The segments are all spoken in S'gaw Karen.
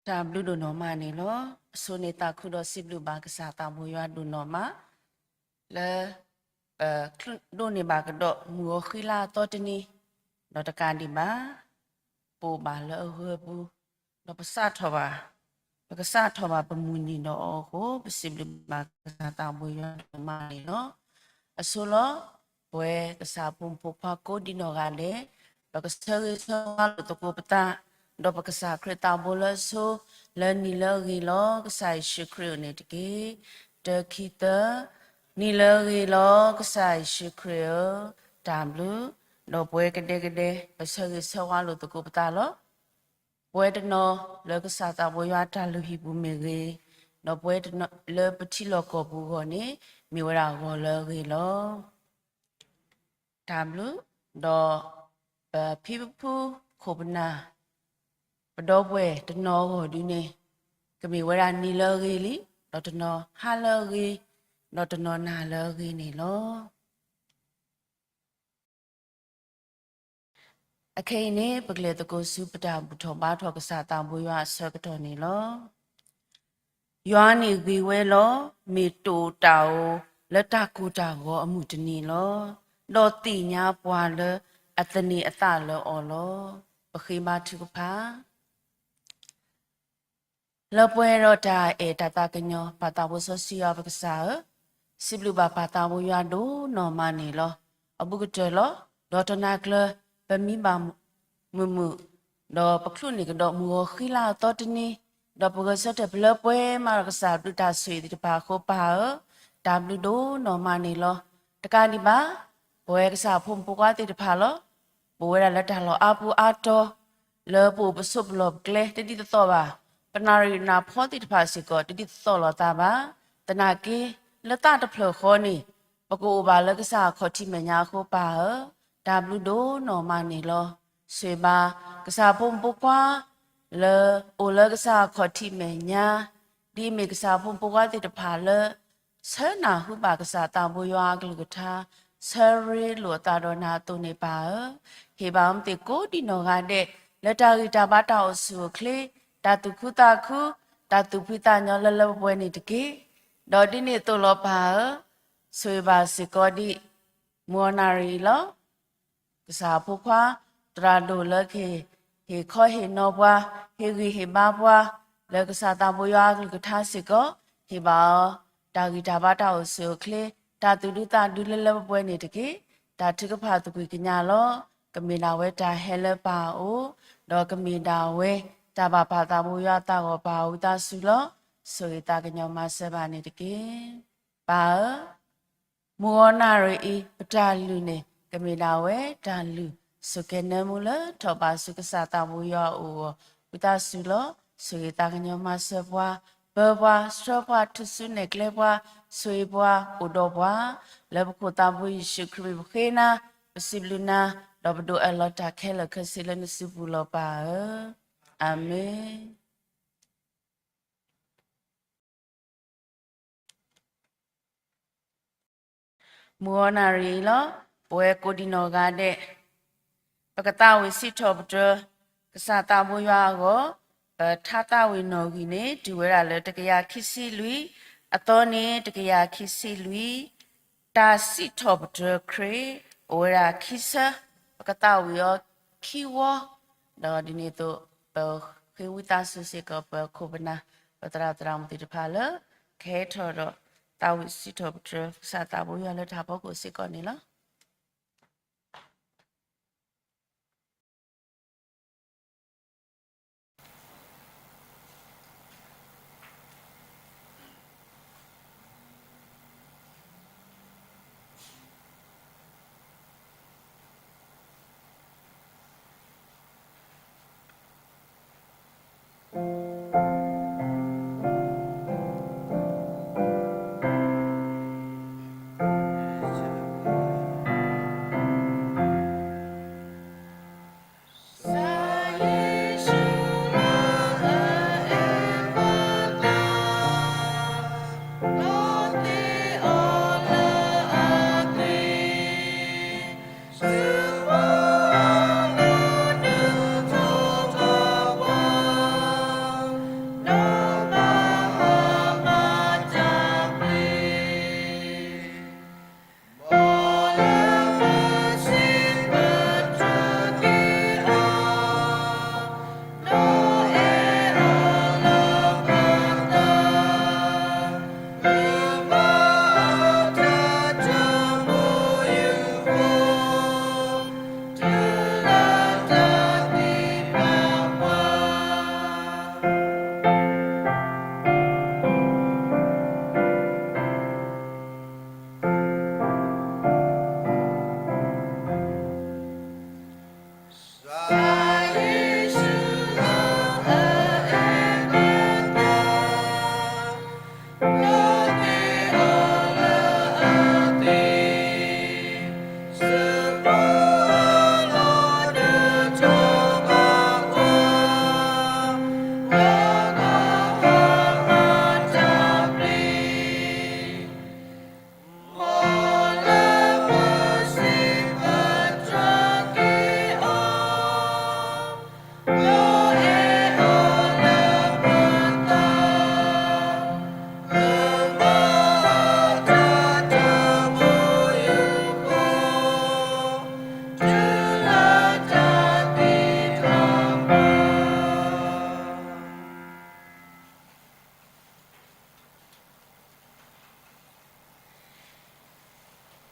တၢ်ဘျုးဒိၣ်နီၢ်မးန့ၣ်လီၤ. အဆိန့ၣ်သးခုဒီးစံးဘျုးဘၣ်ကစၢ်သးဘိယွၤဒိၣ်နီၢ်မး လၢ ပဒိးန့ၢ်ဘၣ်ကဒီးမုၢ်ဂီၤဃံလၤအသီတနံၤ, ဒီးတကးဒံးဘၣ် ပအိၣ်ဘၣ်လၢအဂၢၤအပူၤ, ဒီးပစးထီၣ်ဘၣ်, ပကစးထီၣ်ဘၣ်ပမုၢ်နံၤဒီးအီၤအဃိ ပစံးဘျုးဘၣ်ကစၢ်သးဘိယွၤဒိၣ်နီၢ်မးန့ၣ်လီၤ. အဆိလီၤ. ပဝဲကစၢ်ဖိမုၣ်ဖိခွါကိးဒံနီၢ်ဂၤဒဲး, ဒီးကဆၢဂ့ၤဆၢဝါလိာ်သကိးပသး, ဒီးပကစၢ်ခရံာ်သးဘိလၢအဆိ, လၢနံၤလၢအဂ့ၤလီၤ ကစၢ်ယ့ၣ်ၡူးခရံာ်ဧၢန့ၣ်တက့ၢ်. တၢ ခံ သၢ, နံၤလၢအဂ့ၤလီၤ ကစၢ်ယ့ၣ်ၡူးခရံာ်ဧၢ, တၢ်ဘျုး, ဒီးပဝဲကဒဲကဒဲ ပဆၢဂ့ၤဆၢဝါလိာ်သကိးပသးလီၤ. ပဝဲတနီၤလၢကစၢ်သးဘိယွၤအတၢ်လုၢ်ဟံၣ်ပူၤမ့ၢ်ဂ့ၤ, ဒီးပဝဲလၢပထံလီၢ်ကီၢ်ပူၤအဂီၢ်န့ၣ် မ့ၢ်ဝဲဒၣ်ဂီၤလၢအဂ့ၤလီၤ. တၢ်ဘျုး, ဒီးပဖံပဖုခိၣ်ပနၢ် ပဒီပုၢ်ဝဲၢ်တနီၤအဂီၢ်ဒုန့ၣ် ကမ့ၢ်ဝဲဒၣ်နံၤလၢအဂ့ၤလံ, ဒီးတနီၤဟါလၢအဂ့ၤ, ဒီးတနီၤနၤလၢအဂ့ၤန့ၣ်လီၤ. အခဲအံၤန့ၣ် ပကလဲၤသကိးဆူပတၢ်ဘူၣ်ထီၣ်ဘါထီၣ်ကစၢ်သးဘိယွၤအဆၢကတီၢ်န့ၣ်လီၤ. ယွၤန့ၣ်ဂ့ၤဝဲလီၤ. မ့ၢ်တိာ်တၢ်ဧိၤလၢတၢ်ကိၢ်တၢ်ဂီၤအမုၢ်တနံၤလီၤ. ဒီးသ့ၣ်ညါပှၤလၢအသန့ၤအသးလၢအီၤလီၤ. ပဃ့ဘါထုကဖၣ်. လၢပှဲၤဒီးတၢ်အဲၣ်တၢ်သးကညီၤ ပၢ်သးဘိစီဆှံယွၤပကစၢ်ဧၢ, စံးဘျုးဘၣ်ပၢ်သးဘိယွၤဒိၣ်နီၢ်မးန့ၣ်လီၤ. အဘူးကတၢၢ်လီၤ. ဒီးတနၤကျၢၤ ပမံဘၣ်မုာ်မုာ်, ဒီးပချုးန့ၢ်ကဒီးမုၢ်ဂီၤဃံလၤအသီတနံၤ, ဒီးပဂဲၤဆၢထၢၣ်ပလၢပှဲၤမးဒီးကစၢ်ဘျုးတၢ်ဆိၣ်ဂ့ၤသ့ၣ်တဖၣ်အဃိ ပၢ်ဧၢ, တၢ်ဘျုးဒိၣ်နီၢ်မးန့ၣ်လီၤ. တကးဒံးဘၣ် ပဝဲကစၢ်ဖိမုၣ်ဖိခွါသ့ၣ်တဖၣ်လီၤ. ပအိၣ်ဝဲဒၣ်လၢတၢ်လီၢ်အါပူၤအါတီၤ, လၢပအိၣ်ပဆိးပလီၢ်ပကျဲတဒ်သိးသိးဘၣ်, ပနၣ်ရံၣ်နၢ်ဖီသ့ၣ်တဖၣ်စ့ၢ်ကီး တဒ်သိးသိးလိာ်သးဘၣ်. သနာ်က့ လၢသးတဖျၢၣ်ဃီန့ၣ် ပကအိၣ်ဘၣ်လၢကစၢ်အခီၣ်ထံးမဲာ်ညါအဃိ ပၢ်ဧၢ, တၢ်ဘျုးဒိၣ်နီၢ်မးန့ၣ်လီၤ. ဆိၣ်ဂ့ၤဘၣ် ကစၢ်ဖိမုၣ်ဖိခွါ လၢအိၣ်လၢကစၢ်အခီၣ်ထံးမဲာ်ညါ, ဒ်အမ့ၢ်ကစၢ်ဖိမုၣ်ဖိခွါသ့ၣ်တဖၣ်လၢ ဆၢနၢ်ဟူဘၣ်ကစၢ်သးဘိယွၤအကလုၢ်ကထါ, ဆၢရ့လိာ်အသးဒီးနၤအသိးန့ၣ် ပၢ်ဧၢ, ဟ့ၣ်ဘၣ်အီၤမ့ၢ်သ့ၣ်ကိးဒံနီၢ်ဂၤဒဲး လၢတၢ်ဂံၢ်တၢ်ဘါတၢ်အိၣ်ဆူၣ်အိၣ်ချ့, တၢ်သူၣ်ခုသးခု, တၢ်သူၣ်ဖှံသးညီလၢလၢပှဲၤပှဲၤန့ၣ်တက့ၢ်. ဒီးဒ်န့ၣ်အသိးလီၤ ပၢ်ဧၢ, ဆိၣ်ဂ့ၤဘၣ်စ့ၢ်ကီးဒံး မုၢ်အီနၣ်ရံၣ်အံၤလီၤ. ကစၢ်ဖိခွါ သရၣ်ဒိၣ်လၢကဟ့ၣ်ခီဟ့ၣ်နီၤပှၤ, ဟ့ၣ်ဂံၢ်ဟ့ၣ်ဘါပှၤ, လၢကစၢ်သးဘိယွၤအကလုၢ်ကထါစ့ၢ်ကီး, ဟ့ၣ်ဘၣ်အီၤ တၢ်ဂံၢ်တၢ်ဘါတၢ်အိၣ်ဆူၣ်အိၣ်ချ့, တၢ်သူၣ်ဒူသးဒူလၢလၢပှဲၤပှဲၤန့ၣ်တက့ၢ်. တၢ်ထုကဖၣ်သကွံၢ်ကညးလီၤ. ကမ့ၢ်ဒၣ်ဝဲတၢ်ဟဲလၢပၢ်အအိၣ်, ဒီးကမ့ၢ်ဒၣ်ဝဲ တၢ်ဘၣ်ပၢ်သးဘိယွၤအသးဂီၢ် ပၢ်ဧၢ ဝံသးစူၤလီၤ. ဆိၣ်ဂ့ၤသးကညီၤမၤစၢၤဘၣ်န့ၣ်တက့ၢ်. ပၢ်ဧၢ, မုၢ်ဂီၤနၣ်ရံၣ်အံၤ ပတၢ်လုၢ်န့ၣ် ကမ့ၢ်ဒၣ်ဝဲတၢ်လုၢ် ဆိၣ်ကဲၤနၢမူလၢထီၣ်ဘးဆူကစၢ်သးဘိယွၤအအိၣ်အဂီၢ် ဝံသးစူၤလီၤ. ဆိၣ်ဂ့ၤသးကညီၤမၤစၢၤပှၤ, ပၢပှၤ, ဆှၢပှၤ, ထူၣ်စုနဲၣ်ကျဲပှၤ, ဆိၣ်ဂ့ၤပှၤ, အိၣ်ဒီးပှၤ, လၢပခိၣ်သးဘိယ့ၣ်ၡူးခရံာ်ပဃ့နၤ, ပစံးဘျုးနၤ, ဒီးပဒိးအၢၣ်လီၤတၢ်ခဲလၢာ်ခဲဆ့လၢနစုပူၤလီၤ ပၢ်ဧၢ. အၤမ့ၣ်. မုၢ်ဂီၤနၣ်ရံၣ်အံၤလီၤ. ပဝဲကိးဒံနီၢ်ဂၤဒဲး ပကသးဝံၣ်စံးထီၣ်ပတြၢၤ ကစၢ်သးဘိယွၤအဂီၢ်, ပထါသးဝံၣ်နီၣ်ဂံၢ်န့ၣ် တုၤဝဲဒၣ်လၢတကယၤခံဆံလွံၢ်, အသီန့ၣ်တကယၤခံဆံလွံၢ်, တၢ်စံးထီၣ်ပတြၢၤခရံာ် အိၣ်ဝဲဒၣ်ခံဆၢ, ပကသးဝံၣ်အီၤခံဝီ, ဒီးဒ်န့ၣ်အသိး ပဃ့ဝံသးစူၤစ့ၢ်ကီး ပခိၣ်ပနၢ် ပသရၣ်သရၣ်မုၣ်သ့ၣ်တဖၣ်လၢ ကဟဲထီၣ်ဒီးသးဝံၣ်စံးထီၣ်ပတြၢၤ ကစၢ်သးဘိယွၤလၢတၢ်ဖီခိၣ်စ့ၢ်ကီးန့ၣ်လီၤ.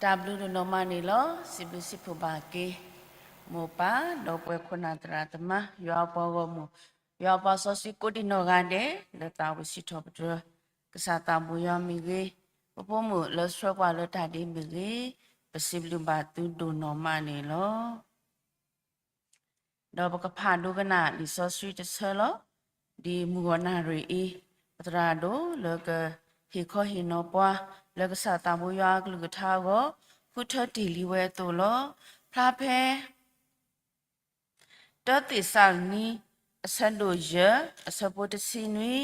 တၢ်ဘျုးဒိၣ်နီၢ်မးန့ၣ်လီၤ. စံးဘျုးစံးဖှိၣ်ဘၣ်က့ၤ မိၢ်ပၢ် ဒီပုၢ်ဝဲၢ်ခိၣ်နၢ်သရၣ်သမါ ယွၤအပှၤဂီၢ်မုၢ် ယွၤအပှၤစီဆှံကိးဒံနီၢ်ဂၤဒဲး လၢသးဝံၣ်စံးထီၣ်ပတြၢၤ ကစၢ်သးဘိယွၤမ့ၢ်ဂ့ၤ, ပဖိမုၣ်လၢဆှၢကွၢ်လၢတၢ်ဒ့မ့ၢ်ဂ့ၤ, ပစံးဘျုးဘၣ်သုဒိၣ်နီၢ်မးန့ၣ်လီၤ. ဒီးပကဖးဒိကနၣ်လံာ်စီဆှံတဆၢလီၤ. ဒ်မုၢ်ဂီၤနၣ်ရံၣ်အံၤ ပသရၣ်ဒိၣ်လၢကဟ့ၣ်ခီဟ့ၣ်နီၤပှၤ လၢကစၢ်သးဘိယွၤအကလုၢ်ကထါအဂီၢ် ဃုထၢတ့ၢ်လံဝဲအသိးလီၤ. ဖျါဖဲ တၢသ့းစၤလနံ အဆၢဒိၣ်ယဲၢ် အဆၢဖိတဆံနွံ,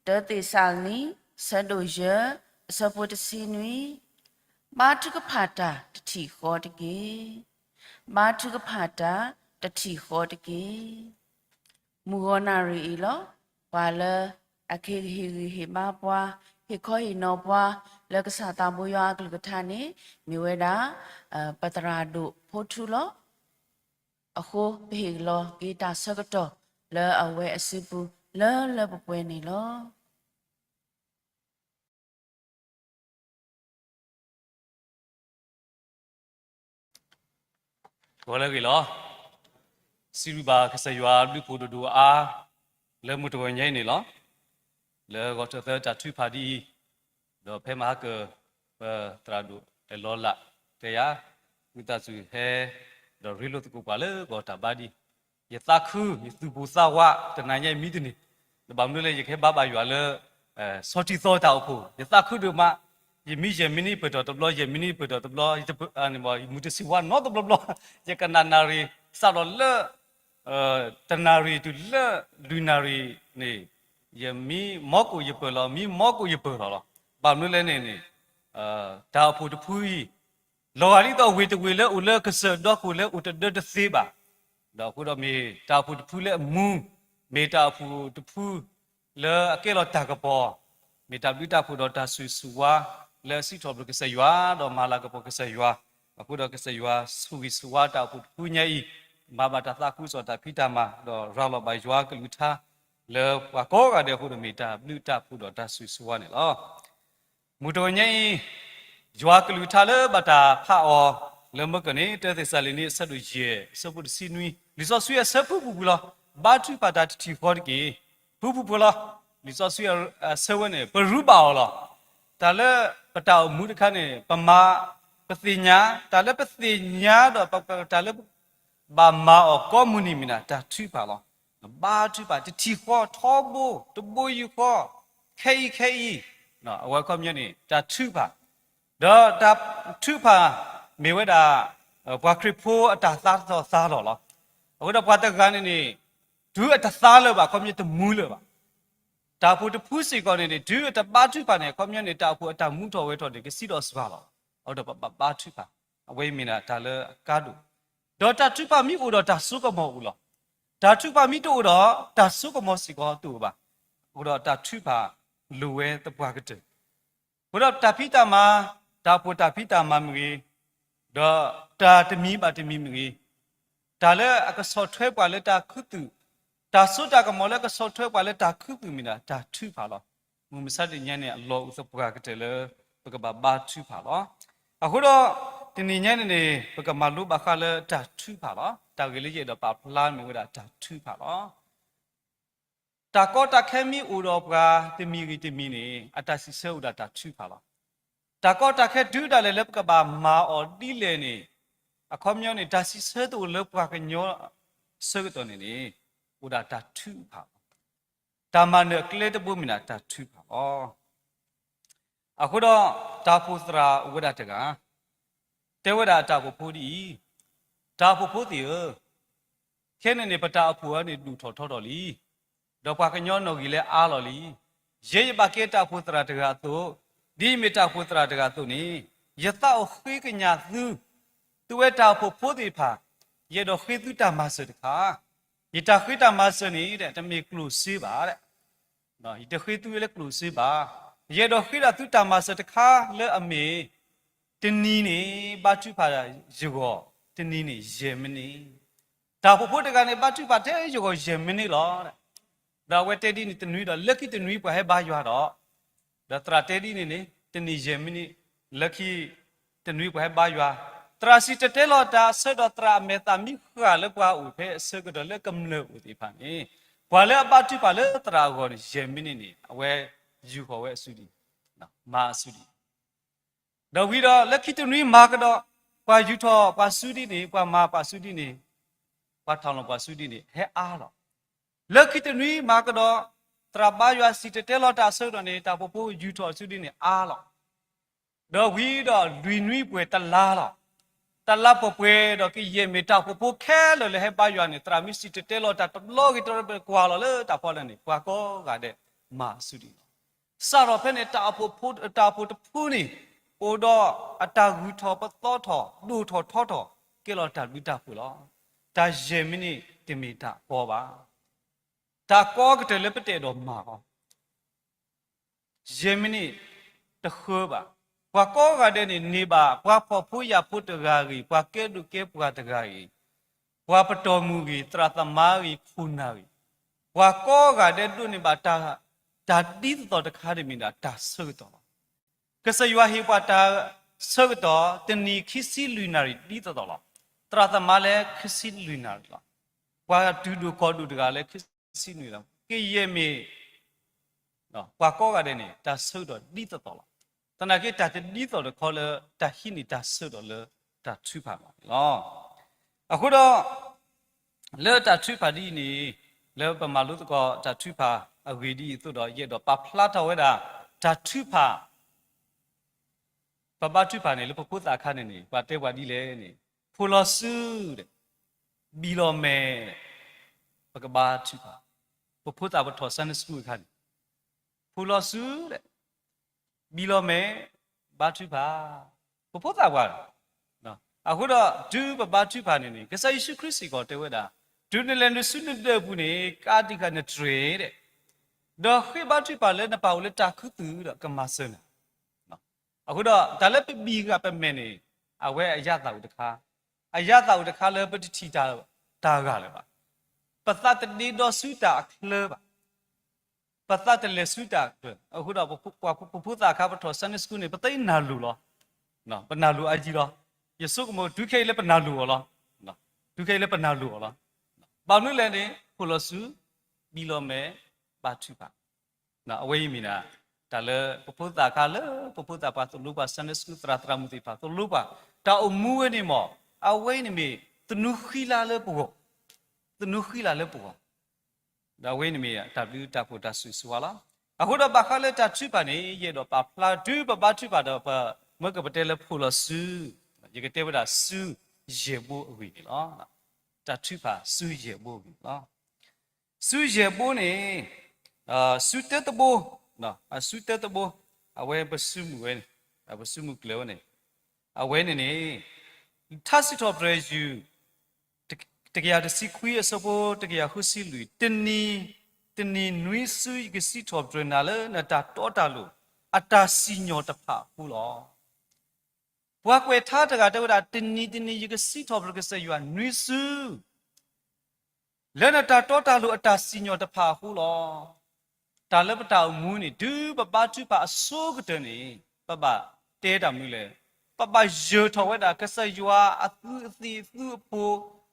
တၢသ့းစၤလနံ အဆၢဒိၣ်ယဲၢ် အဆၢဖိတဆံနွံ, ဘါထုကဖၣ်တၢ်တထံၣ်ဃီတက့ၢ်. ဘါထုကဖၣ်တၢ်တထံၣ်ဃီတက့ၢ်. မုၢ်ဂီၤနၣ်ရံၣ်အံၤလီၤ. ပှၤလၢအကဟ့ၣ်ဂံၢ်ဟ့ၣ်ဘါပှၤ, ဟ့ၣ်ခီဟ့ၣ်နီၤပှၤ လၢကစၢ်သးဘိယွၤအကလုၢ်ကထါန့ၣ် မ့ၢ်ဝဲဒၣ် ပသရၣ်ဒိၣ်ဖိထူလီၤ. အဃိပဟ့ၣ်လီၤက့ၤတၢ်ဆၢကတီၢ်လၢအဝဲအစုပူၤလၢလၢပှဲၤပှဲၤန့ၣ်လီၤ. ဂီၤလၢအဂ့ၤလီၤ. စံးဘျုးဘၣ်ကစၢ်ယွၤဘျုးဖှိၣ်ဒိၣ်ဒိၣ်အါအါ လၢမုၢ်တဂီၤညါအံၤန့ၣ်လီၤ. လၢဂီၤထီၣ်သၢတၢ်ထုကဖၣ်ဒ်အံၤ, ဒီးဖဲမဟါကၢၣ် ပသရၣ်ဒိၣ်အဲၣ်လီၤလး တဲယၤ, ဝံသးစူၤဟဲ ဒီးရ့လိာ်သကိးပှၤလၢဂီၤတၢ်ဘါဒ်အံၤ, ယသးခု ယသူၣ်ပိၢ်သးဝး တနၤညါအံၤမံတန့ၢ်, ဒီးဘၣ်မနုၤလဲၣ်ယကဟဲဘါဘၣ်ယွၤလၢ ဆီထံသီတၢ်အိၣ်ဖှိၣ်, ယသးခုဒိၣ်မး, ယမံယဲၢ်မံနံးပၢၢ်ထီၣ်တဘျီ, ယဲၢ်မံနံးပၢၢ်ထီၣ်တဘျီ, ယမုၢ်တဆံးဝါနီတဘျီဘျီ, ယကနၣ်နၣ်ရံၣ်စးထီၣ်လၢ တနၣ်ရံၣ်တုၤလၢလွံၢ်နၣ်ရံၣ်န့ၣ်, ယမံမီကိၣ်ယပၢၢ်လီၤ, မံမီကိၣ်ယပၢၢ်လီၤလီၤ. ဘၣ်မနုၤလဲၣ်န့ၣ်န့ၣ်, တၢ်အိၣ်ဖှိၣ်တဖုအံၤ လီၤဂာ်ဒ်သိးဝ့ၢ်တဝ့ၢ်လၢအိၣ်လၢကစၢၢ်ဒီခိၣ်လၢအိၣ်တဒၢတသ့ဘၣ်, ဒီးအဃိဒီးမ့ၢ်တၢ်အိၣ်ဖှိၣ်တဖုလၢအမူ, မ့ၢ်တၢ်အိၣ်ဖှိၣ်တဖု လၢအကဲလီၤတၢ်ကပီၤ, မ့ၢ်တၢ်ဘျုးတၢ်ဖှိၣ်ဒီးတၢ်ဆိၣ်ဂ့ၤဆိၣ်ဝါ လၢအစံးထီၣ်ပတြၢၤကစၢ်ယွၤ ဒီးမၤလၤကပီၤကစၢ်ယွၤ, အဃိဒီးကစၢ်ယွၤဆိၣ်ဂ့ၤဆိၣ်ဝါတၢ်အိၣ်ဖှိၣ်တဖုညါအံၤ, မၤဘၣ်တၢ်သးခုကစီၣ်တၢ်ဖံးတၢ်မၤ ဒီးရၤလီၤဘၣ်ယွၤကလုၢ်ကထါ လၢပှၤကိးဂၤဒဲးအဃိဒီးမ့ၢ်တၢ်ဘျုးတၢ်ဖှိၣ်ဒီးတၢ်ဆိၣ်ဂ့ၤဆိၣ်ဝါန့ၣ်လီၤ. မုၢ်တဂီၤညါအံၤ, ယွၤကလုၢ်ကထါလၢဘၣ်တၢ်ဖးအီၤ လၢမုၢ်ကၢၢ်န့ၣ် တၢသ့းစၤလနံ အဆၢဒိၣ်ယဲၢ် အဆၢဖိတဆံနွံ, လံာ်စီဆှံအဆၢဖုၣ်ဖုၣ်ပူၤလီၤ. ဘါထုကဖၣ်တၢ်တထံၣ်ဃီတက့ၢ်. ဖုၣ်ဖုၣ်ဖိလီၤ. လံာ်စီဆှံအဆၢဝဲန့ၣ် ပရူးဘၣ်အီၤလီၤ. တၢ်လၢပတၢ်အိၣ်မူတခါန့ၣ် ပမၤ ပသ့ၣ်ညါ, တၢ်လၢပသ့ၣ်ညါဒီး တၢ်လၢ ဘၣ်မၤအီၤကိးမုၢ်နံၤမ့ၢ်ဒၣ်တၢ်ထုကဖၣ်လီၤ. ဘါထုကဖၣ်တထံၣ်ဃီထီဘိ တဘိယူၢ်ဃီ, ခဲအံၤခဲအံၤ, အဝဲခီပညီန့ၣ် တၢ်ထုကဖၣ်, ဒီးတၢ်ထုကဖၣ်မ့ၢ်ဝဲဒၣ် ပှၤခရံာ်ဖိအတၢ်သါထီၣ်သါလီၤလီၤ. အဃိဒီးပှၤတဂၤန့ၣ်န့ၣ် တုၤအတသါလၢၤဘၣ် ခီပညီတမူလၢၤဘၣ်. တၢ်အိၣ်ဖှိၣ်တဖုစ့ၢ်ကီးန့ၣ်န့ၣ် တုၤအတဘါထုကဖၣ်န့ၣ် ခီပညီန့ၣ် တၢ်အိၣ်ဖှိၣ်အတၢ်မူထီၣ်ဝဲထီၣ်န့ၣ် ကစံးထီၣ်စှၤလီၤ. အဃိဒီးပဘၣ်ဘါထုကဖၣ်, အဝဲအံၤမ့ၢ်ဒၣ်တၢ်လၢအကါဒိၣ်, ဒီးတၢ်ထုကဖၣ်မ့ၢ်အိၣ်ဒီးတၢ်စိကမီၤအိၣ်လီၤ. တၢ်ထုကဖၣ်မ့ၢ်တအိၣ်ဒီး တၢ်စိကမီၤစ့ၢ်ကီးတအိၣ်ဘၣ်. အဃိဒီးတၢ်ထုကဖၣ်လိၣ်ဝဲသပှၢ်ကတၢၢ် အဃိဒီးတၢ်ဖံးတၢ်မၤ, တၢ်အိၣ်ဖှိၣ်တၢ်ဖံးတၢ်မၤမ့ၢ်ဂ့ၤ, ဒီးတၢ်တမံၤဘၣ်တမံၤမ့ၢ်ဂ့ၤ, တၢ်လၢအကဆီၣ်ထွဲပှၤလၢတၢ်ခူသူၣ်, တၢ်စိတၢ်ကမီၤလၢအကဆီၣ်ထွဲပှၤလၢတၢ်ခူသူၣ်မ့ၢ်ဒၣ်တၢ်ထုကဖၣ်လီၤ. မုၢ်မဆါတနံၤညါန့ၣ် အလီၢ်အိၣ်သပှၢ်ကတၢၢ်လၢ ပကဘၣ်ဘါထုကဖၣ်လီၤ. အဃိဒီး တနံၤညါန့ၣ်န့ၣ် ပကမၤလိဘၣ်ဃးလၢတၢ်ထုကဖၣ်လီၤ. တၢ်ဂ့ၢ်လၢယအဲၣ်ဒိးပာ်ဖျါမ့ၢ်ဝဲဒၣ်တၢ်ထုကဖၣ်လီၤ. တၢ်ကီတၢ်ခဲမ့ၢ်အိၣ်ဒီးပှၤတမံၤဂ့ၤတမံၤန့ၣ် အတၢ်စံးဆၢအိၣ်ဒၣ်တၢ်ထုကဖၣ်လီၤ. တၢ်ကီတၢ်ခဲတုၤဒၣ်လဲာ်လၢပကဘၣ်မၤအီၤဒ်လဲၣ်န့ၣ် အခီပညီန့ၣ် တၢ်စံးဆၢတအိၣ်လၢပှၤကညီဆၢကတီၢ်န့ၣ်န့ၣ် အိၣ်ဒၣ်တၢ်ထုကဖၣ်လီၤ. တၢ်မၤနၢၤအကျဲတဘိမ့ၢ်ဒၣ်တၢ်ထုကဖၣ်လီၤ. အဃိဒီး တၢ်အိၣ်ဖှိၣ်သရၣ်အိၣ်ဝဲဒၣ်တဂၤ တဲဝဲဒၣ်အတၢ်အိၣ်ဖှိၣ်ဖိဒ်အံၤ, တၢ်အိၣ်ဖှိၣ်ဖိသ့ၣ်ဧၢ, ခဲန့ၣ်န့ၣ် ပတၢ်အိၣ်ဖှိၣ်အံၤန့ၣ် ဒိၣ်ထီၣ်ထီထီၣ်လံ, ဒီးပှၤကညီနီၣ်ဂံၢ်လၢအါလီၤလံ. ယဲယဘၣ်ကဲတၢ်အိၣ်ဖှိၣ်သရၣ်တဂၤအသိး, ဒ်ယမ့ၢ်တၢ်အိၣ်ဖှိၣ်သရၣ်တဂၤအသိးန့ၣ်, ယသးအိၣ်ဃ့ကညးသု, သုဝဲတၢ်အိၣ်ဖှိၣ်ဖိသ့ၣ်တဖၣ်, ယအဲၣ်ဒိးဃ့သုတၢ်မၤစၢၤတခါ, ယတၢ်ဃ့တၢ်မၤစၢၤန့ၣ် တမ့ၢ်ကျိၣ်စ့ဘၣ် ယတဃ့သုဝဲလၢကျိၣ်စ့ဘၣ်. ယအဲၣ်ဒိးဃ့ဒၣ်သုတၢ်မၤစၢၤတခါလၢအမ့ၢ်, တနံၤန့ၣ် ဘါထုကဖၣ်ယဂီၢ်, တနံၤန့ၣ် ယဲၢ်မံးနံး, တၢ်အိၣ်ဖှိၣ်ဖိတဂၤန့ၣ် ဘါထုကဖၣ်ထဲယဂီၢ်ယဲၢ်မံးနံးလီၤ. ဒီးအဝဲတဲဒ်န့ၣ်တနွံဒီး လၢခံတနွံပှၤဟဲဘါယွၤဒီး, ဒီးသရၣ်တဲဒ်န့ၣ်န့ၣ် တနံၤယဲၢ်မံးနံး, လၢခံ တနွံပှၤဟဲဘါယွၤ, သရၣ်စံၣ်တဲၤတဲလီၤတၢ်အဆၢကတီၢ် သရၣ်အမဲာ်သးမံဃာ်လၢပှၤအိၣ်ဖဲအဆၢကတီၢ်လၢကမျၢၢ်အိၣ်သ့ၣ်တဖၣ်န့ၣ်, ပှၤလၢအဘါထုကဖၣ်လၢသရၣ်အဂီၢ်န့ၣ် ယဲၢ်မံးနံးန့ၣ် အဝဲယူာ်ဃီၤဝဲအစုဒံး, မၤအစုဒံး ဒီးဝံၤဒီးလၢခံတနွံမၤကဒီး, ပှၤယူာ်ထီၣ်ပှၤစုဒံးန့ၣ်, ပှၤမၤပှၤစုဒံးန့ၣ်, ပှၤထီၣ်လီၤပှၤစုဒံးန့ၣ် ဟဲအါလီၤ. လၢခံတနွံမၤကဒီး, သရၣ်ဘါယွၤစံၣ်တဲၤတဲလီၤတၢ်အဆၢကတီၢ်န့ၣ် တၢ်အိၣ်ဖှိၣ်ဖိယူာ်ထီၣ်စုဒံးန့ၣ်အါလီၤ. ဒီးဝံၤဒီးလွံၢ်နွံပှဲၤတလါလီၤ. တလါပှဲၤပှဲၤဒီးကယဲၢ်မ့ၢ်တၢ်အိၣ်ဖှိၣ်ဖိခဲလၢာ်လၢဟဲဘါယွၤန့ၣ် သရၣ်မ့ၢ်စံၣ်တဲၤတဲလီၤတၢ်တဘျီဂ့ၤတဘျီ ကွၢ်လီၤလၢတၢ်ဖီလာ်န့ၣ် ပှၤကိးဂၤဒဲးမၤအစုဒံးလီၤ. စးထီၣ်ဖဲန့ၣ် တၢ်အိၣ်ဖှိၣ်တဖုန့ၣ် အိၣ်ဒီးအတၢ်ဂုၤထီၣ်ပသီထီၣ် ဒိၣ်ထီၣ်ထီထီၣ် ကဲလီၤတၢ်ဘျုးတၢ်ဖှိၣ်လီၤ. တၢ်ယဲၢ်မံးနံးတမ့ၢ်တၢ်ကီဘၣ်. တၢ်ကီကတၢၢ်လၢပတအဲၣ်ဒိးမၤအီၤ ယဲၢ်မံးနံးတဃၢဘၣ်. ပှၤကိးဂၤဒဲးန့ၣ် န့ၢ်ဘၣ်ပှၤဖှီၣ်ဖိယာ်ဖိတဂၤဂ့ၤ, ပှၤကဲဒိၣ်ကဲပှၤတဂၤဂ့ၤ, ပှၤပတီၢ်မုၢ်ဂ့ၤ, သရၣ်သမါဂ့ၤ, ခိၣ်နၢ်ဂ့ၤ, ပှၤကိးဂၤဒဲးဒိးန့ၢ်ဘၣ် တၢ်ဒ်သိးသိးတခါတမံၤဒီးတၢ်ဆၢကတီၢ်လီၤ. ကစၢ်ယွၤဟ့ၣ်ပှၤတၢ်ဆၢကတီၢ် တနံၤခံဆံလွံၢ်နၣ်ရံၣ်ဒ်သိးသိးလီၤ. သရၣ်သမါလၢခံဆံလွံၢ်နၣ်ရံၣ်လီၤ. ပှၤတုၤဒိၣ်ကီၢ်ဒိၣ်တဂၤလၢခံဆံလွံၢ်နၣ်ရံၣ်လီၤ. ကယဲၢ်မ့ၢ် ပှၤကိးဂၤဒဲးန့ၣ် တၢ်ဆၢကတီၢ်ဒ်သိးသိးလီၤ. သနာ်က့တၢ်တဒ်သိးတခီလၢ တၢ်ဟံးန့ၢ်တၢ်ဆၢကတီၢ်လၢတၢ်ထုကဖၣ်ဘၣ်န့ၣ်လီၤ. အဃိဒီး လၢတၢ်ထုကဖၣ်ဒ်အံၤန့ၣ် လၢပမၤလိသကိးတၢ်ထုကဖၣ်အဂ့ၢ်ဒ်အံၤအသိးဒီး ယအဲၣ်ဒိးပာ်ဖျါထီၣ်ဝဲဒၣ် တၢ်ထုကဖၣ် ပဘါထုကဖၣ်န့ၣ် လၢပဖိသၣ်အခါန့ၣ်န့ၣ် ပှၤတဲပှၤဒ်လဲၣ်န့ၣ် ဖှိၣ်လီၤစုဒီး ဘံၣ်လီၤမဲာ်ဒီး ပကဘါထုကဖၣ်. ပဖိသၣ်ပထီၣ် Sunday School အခါန့ၣ် ဖှိၣ်လီၤစုဒီး ဘံၣ်လီၤမဲာ် ဘါထုကဖၣ်. ပဖိသၣ်ပှၤ အဃိဒီး တုၤပဘါထုကဖၣ်န့ၣ်န့ၣ် ကစၢ်ယ့ၣ်ၡူးခရံာ်စ့ၢ်ကီးတဲဝဲဒၣ် တုၤနလဲၤနုာ်ဆူနဒၢးအပူၤန့ၣ် ကးတံာ်ဃာ်နတြဲၤဒီး ဒီးဃ့ဘါထုကဖၣ်လၢနပာ်အိၣ်လၢတၢ်ခူသူၣ်ဒီးကမၤစၢၤနၤ. အဃိဒီး တၢ်လၢပဘံၣ်ဂၤပမဲာ်န့ၣ် အဝဲအယၣ်သးအိၣ်တခါ, အယၣ်သးအိၣ်တခါလၢပတထံၣ်တၢ်ဂၤလၢၤဘၣ်. ပသးတဒ့ဒီဆူတၢ်အချၢဘၣ်. ပသးတလဲၤဆူတၢ်အချၢ. အဃိဒီး ပဖိသၣ်အခါပထီၣ် Sunday School န့ၣ် ပသ့နၢ်လိၤလီၤ. ပနၢ်လိၤအါယံၤလီၤ. ယဆိကမိၣ်တုၤခဲအံၤလၢပနၢ်လိၤအီၤလီၤ. တုၤခဲအံၤလၢပနၢ်လိၤအီၤလီၤ. ဘၣ်မနုၤလဲၣ်န့ၣ် ဖှိၣ်လီၤစု, ဘံၣ်လီၤမဲာ်, ဘါထုကဖၣ်. အဝဲအံၤမ့ၢ်ဒၣ် တၢ်လၢပဖိသၣ်အခါလၢ ပဖိသၣ်ပှၤသိၣ်လိပှၤ Sunday School သရၣ်သရၣ်မုၣ်သ့ၣ်တဖၣ်သိၣ်လိပှၤ တၢ်အိၣ်မူဝဲန့ၣ်မ့ၢ် အဝဲအံၤန့ၣ်မ့ၢ် သနူဃံလၤလၢပဂီၢ်, သနူဃံလၤလၢပဂီၢ် ဒီးအဝဲန့ၣ်မ့ၢ်တၢ်ဘျုးတၢ်ဖှိၣ်တၢ်ဆိၣ်ဂ့ၤဆိၣ်ဝါလီၤ. အဃိဒီးဘၣ်ဃးလၢတၢ်ထုကဖၣ်န့ၣ် ယအဲၣ်ဒိးပာ်ဖျါတုၤပဘါထုကဖၣ်ဒီး ပမၢကပတဲလၢဖှိၣ်လီၤစု, ယကတဲဝဲဒၣ်စုယဲၢ်ဘိအဂ့ၢ်န့ၣ်လီၤ. တၢ်ထုကဖၣ်စုယဲၢ်ဘိအဂ့ၢ်န့ၣ်လီၤ. စုယဲၢ်ဘိန့ၣ် စုတၢတဘိ, အစုတၢတဘိ, အဝဲပစုမုၢ်ဝဲန့ၣ်, ပစုမုၢ်ကျၢၤဝဲန့ၣ်, အဝဲန့ၣ်န့ၣ် ထါစံးထီၣ်ပတြၢၤယုၢ် တကယၤတဆံခွံအဆၢဖိတကယၤဃုဆံလွံၢ်, တနံၤ, တနံၤနွံစုယကစံးထီၣ်ပတြၢၤနၤလၢနတၢ်တီတၢ်လိၤ အတၢ်စံၣ်ညီၣ်တဖၣ်အဃိလီၤ. ပှၤကွဲးထါတဂၤတဲဝဲဒၣ် တနံၤတနံၤယကစံးထီၣ်ပတြၢၤကစၢ်ယွၤနွံစု လၢနတၢ်တီတၢ်လိၤအတၢ်စံၣ်ညီၣ်တဖၣ်အဃိလီၤ. တၢ်လၢပတၢ်အိၣ်မူန့ၣ် တုၤပဘါထုကဖၣ်အဆိကတၢၢ်န့ၣ် ပဘၣ်တဲတၢ်မနုၤလဲၣ်, ပဘၣ်ယၢၤထီၣ်ဝဲဒၣ် ကစၢ်ယွၤအသူးအသ့ၣ်အသူးအဖိ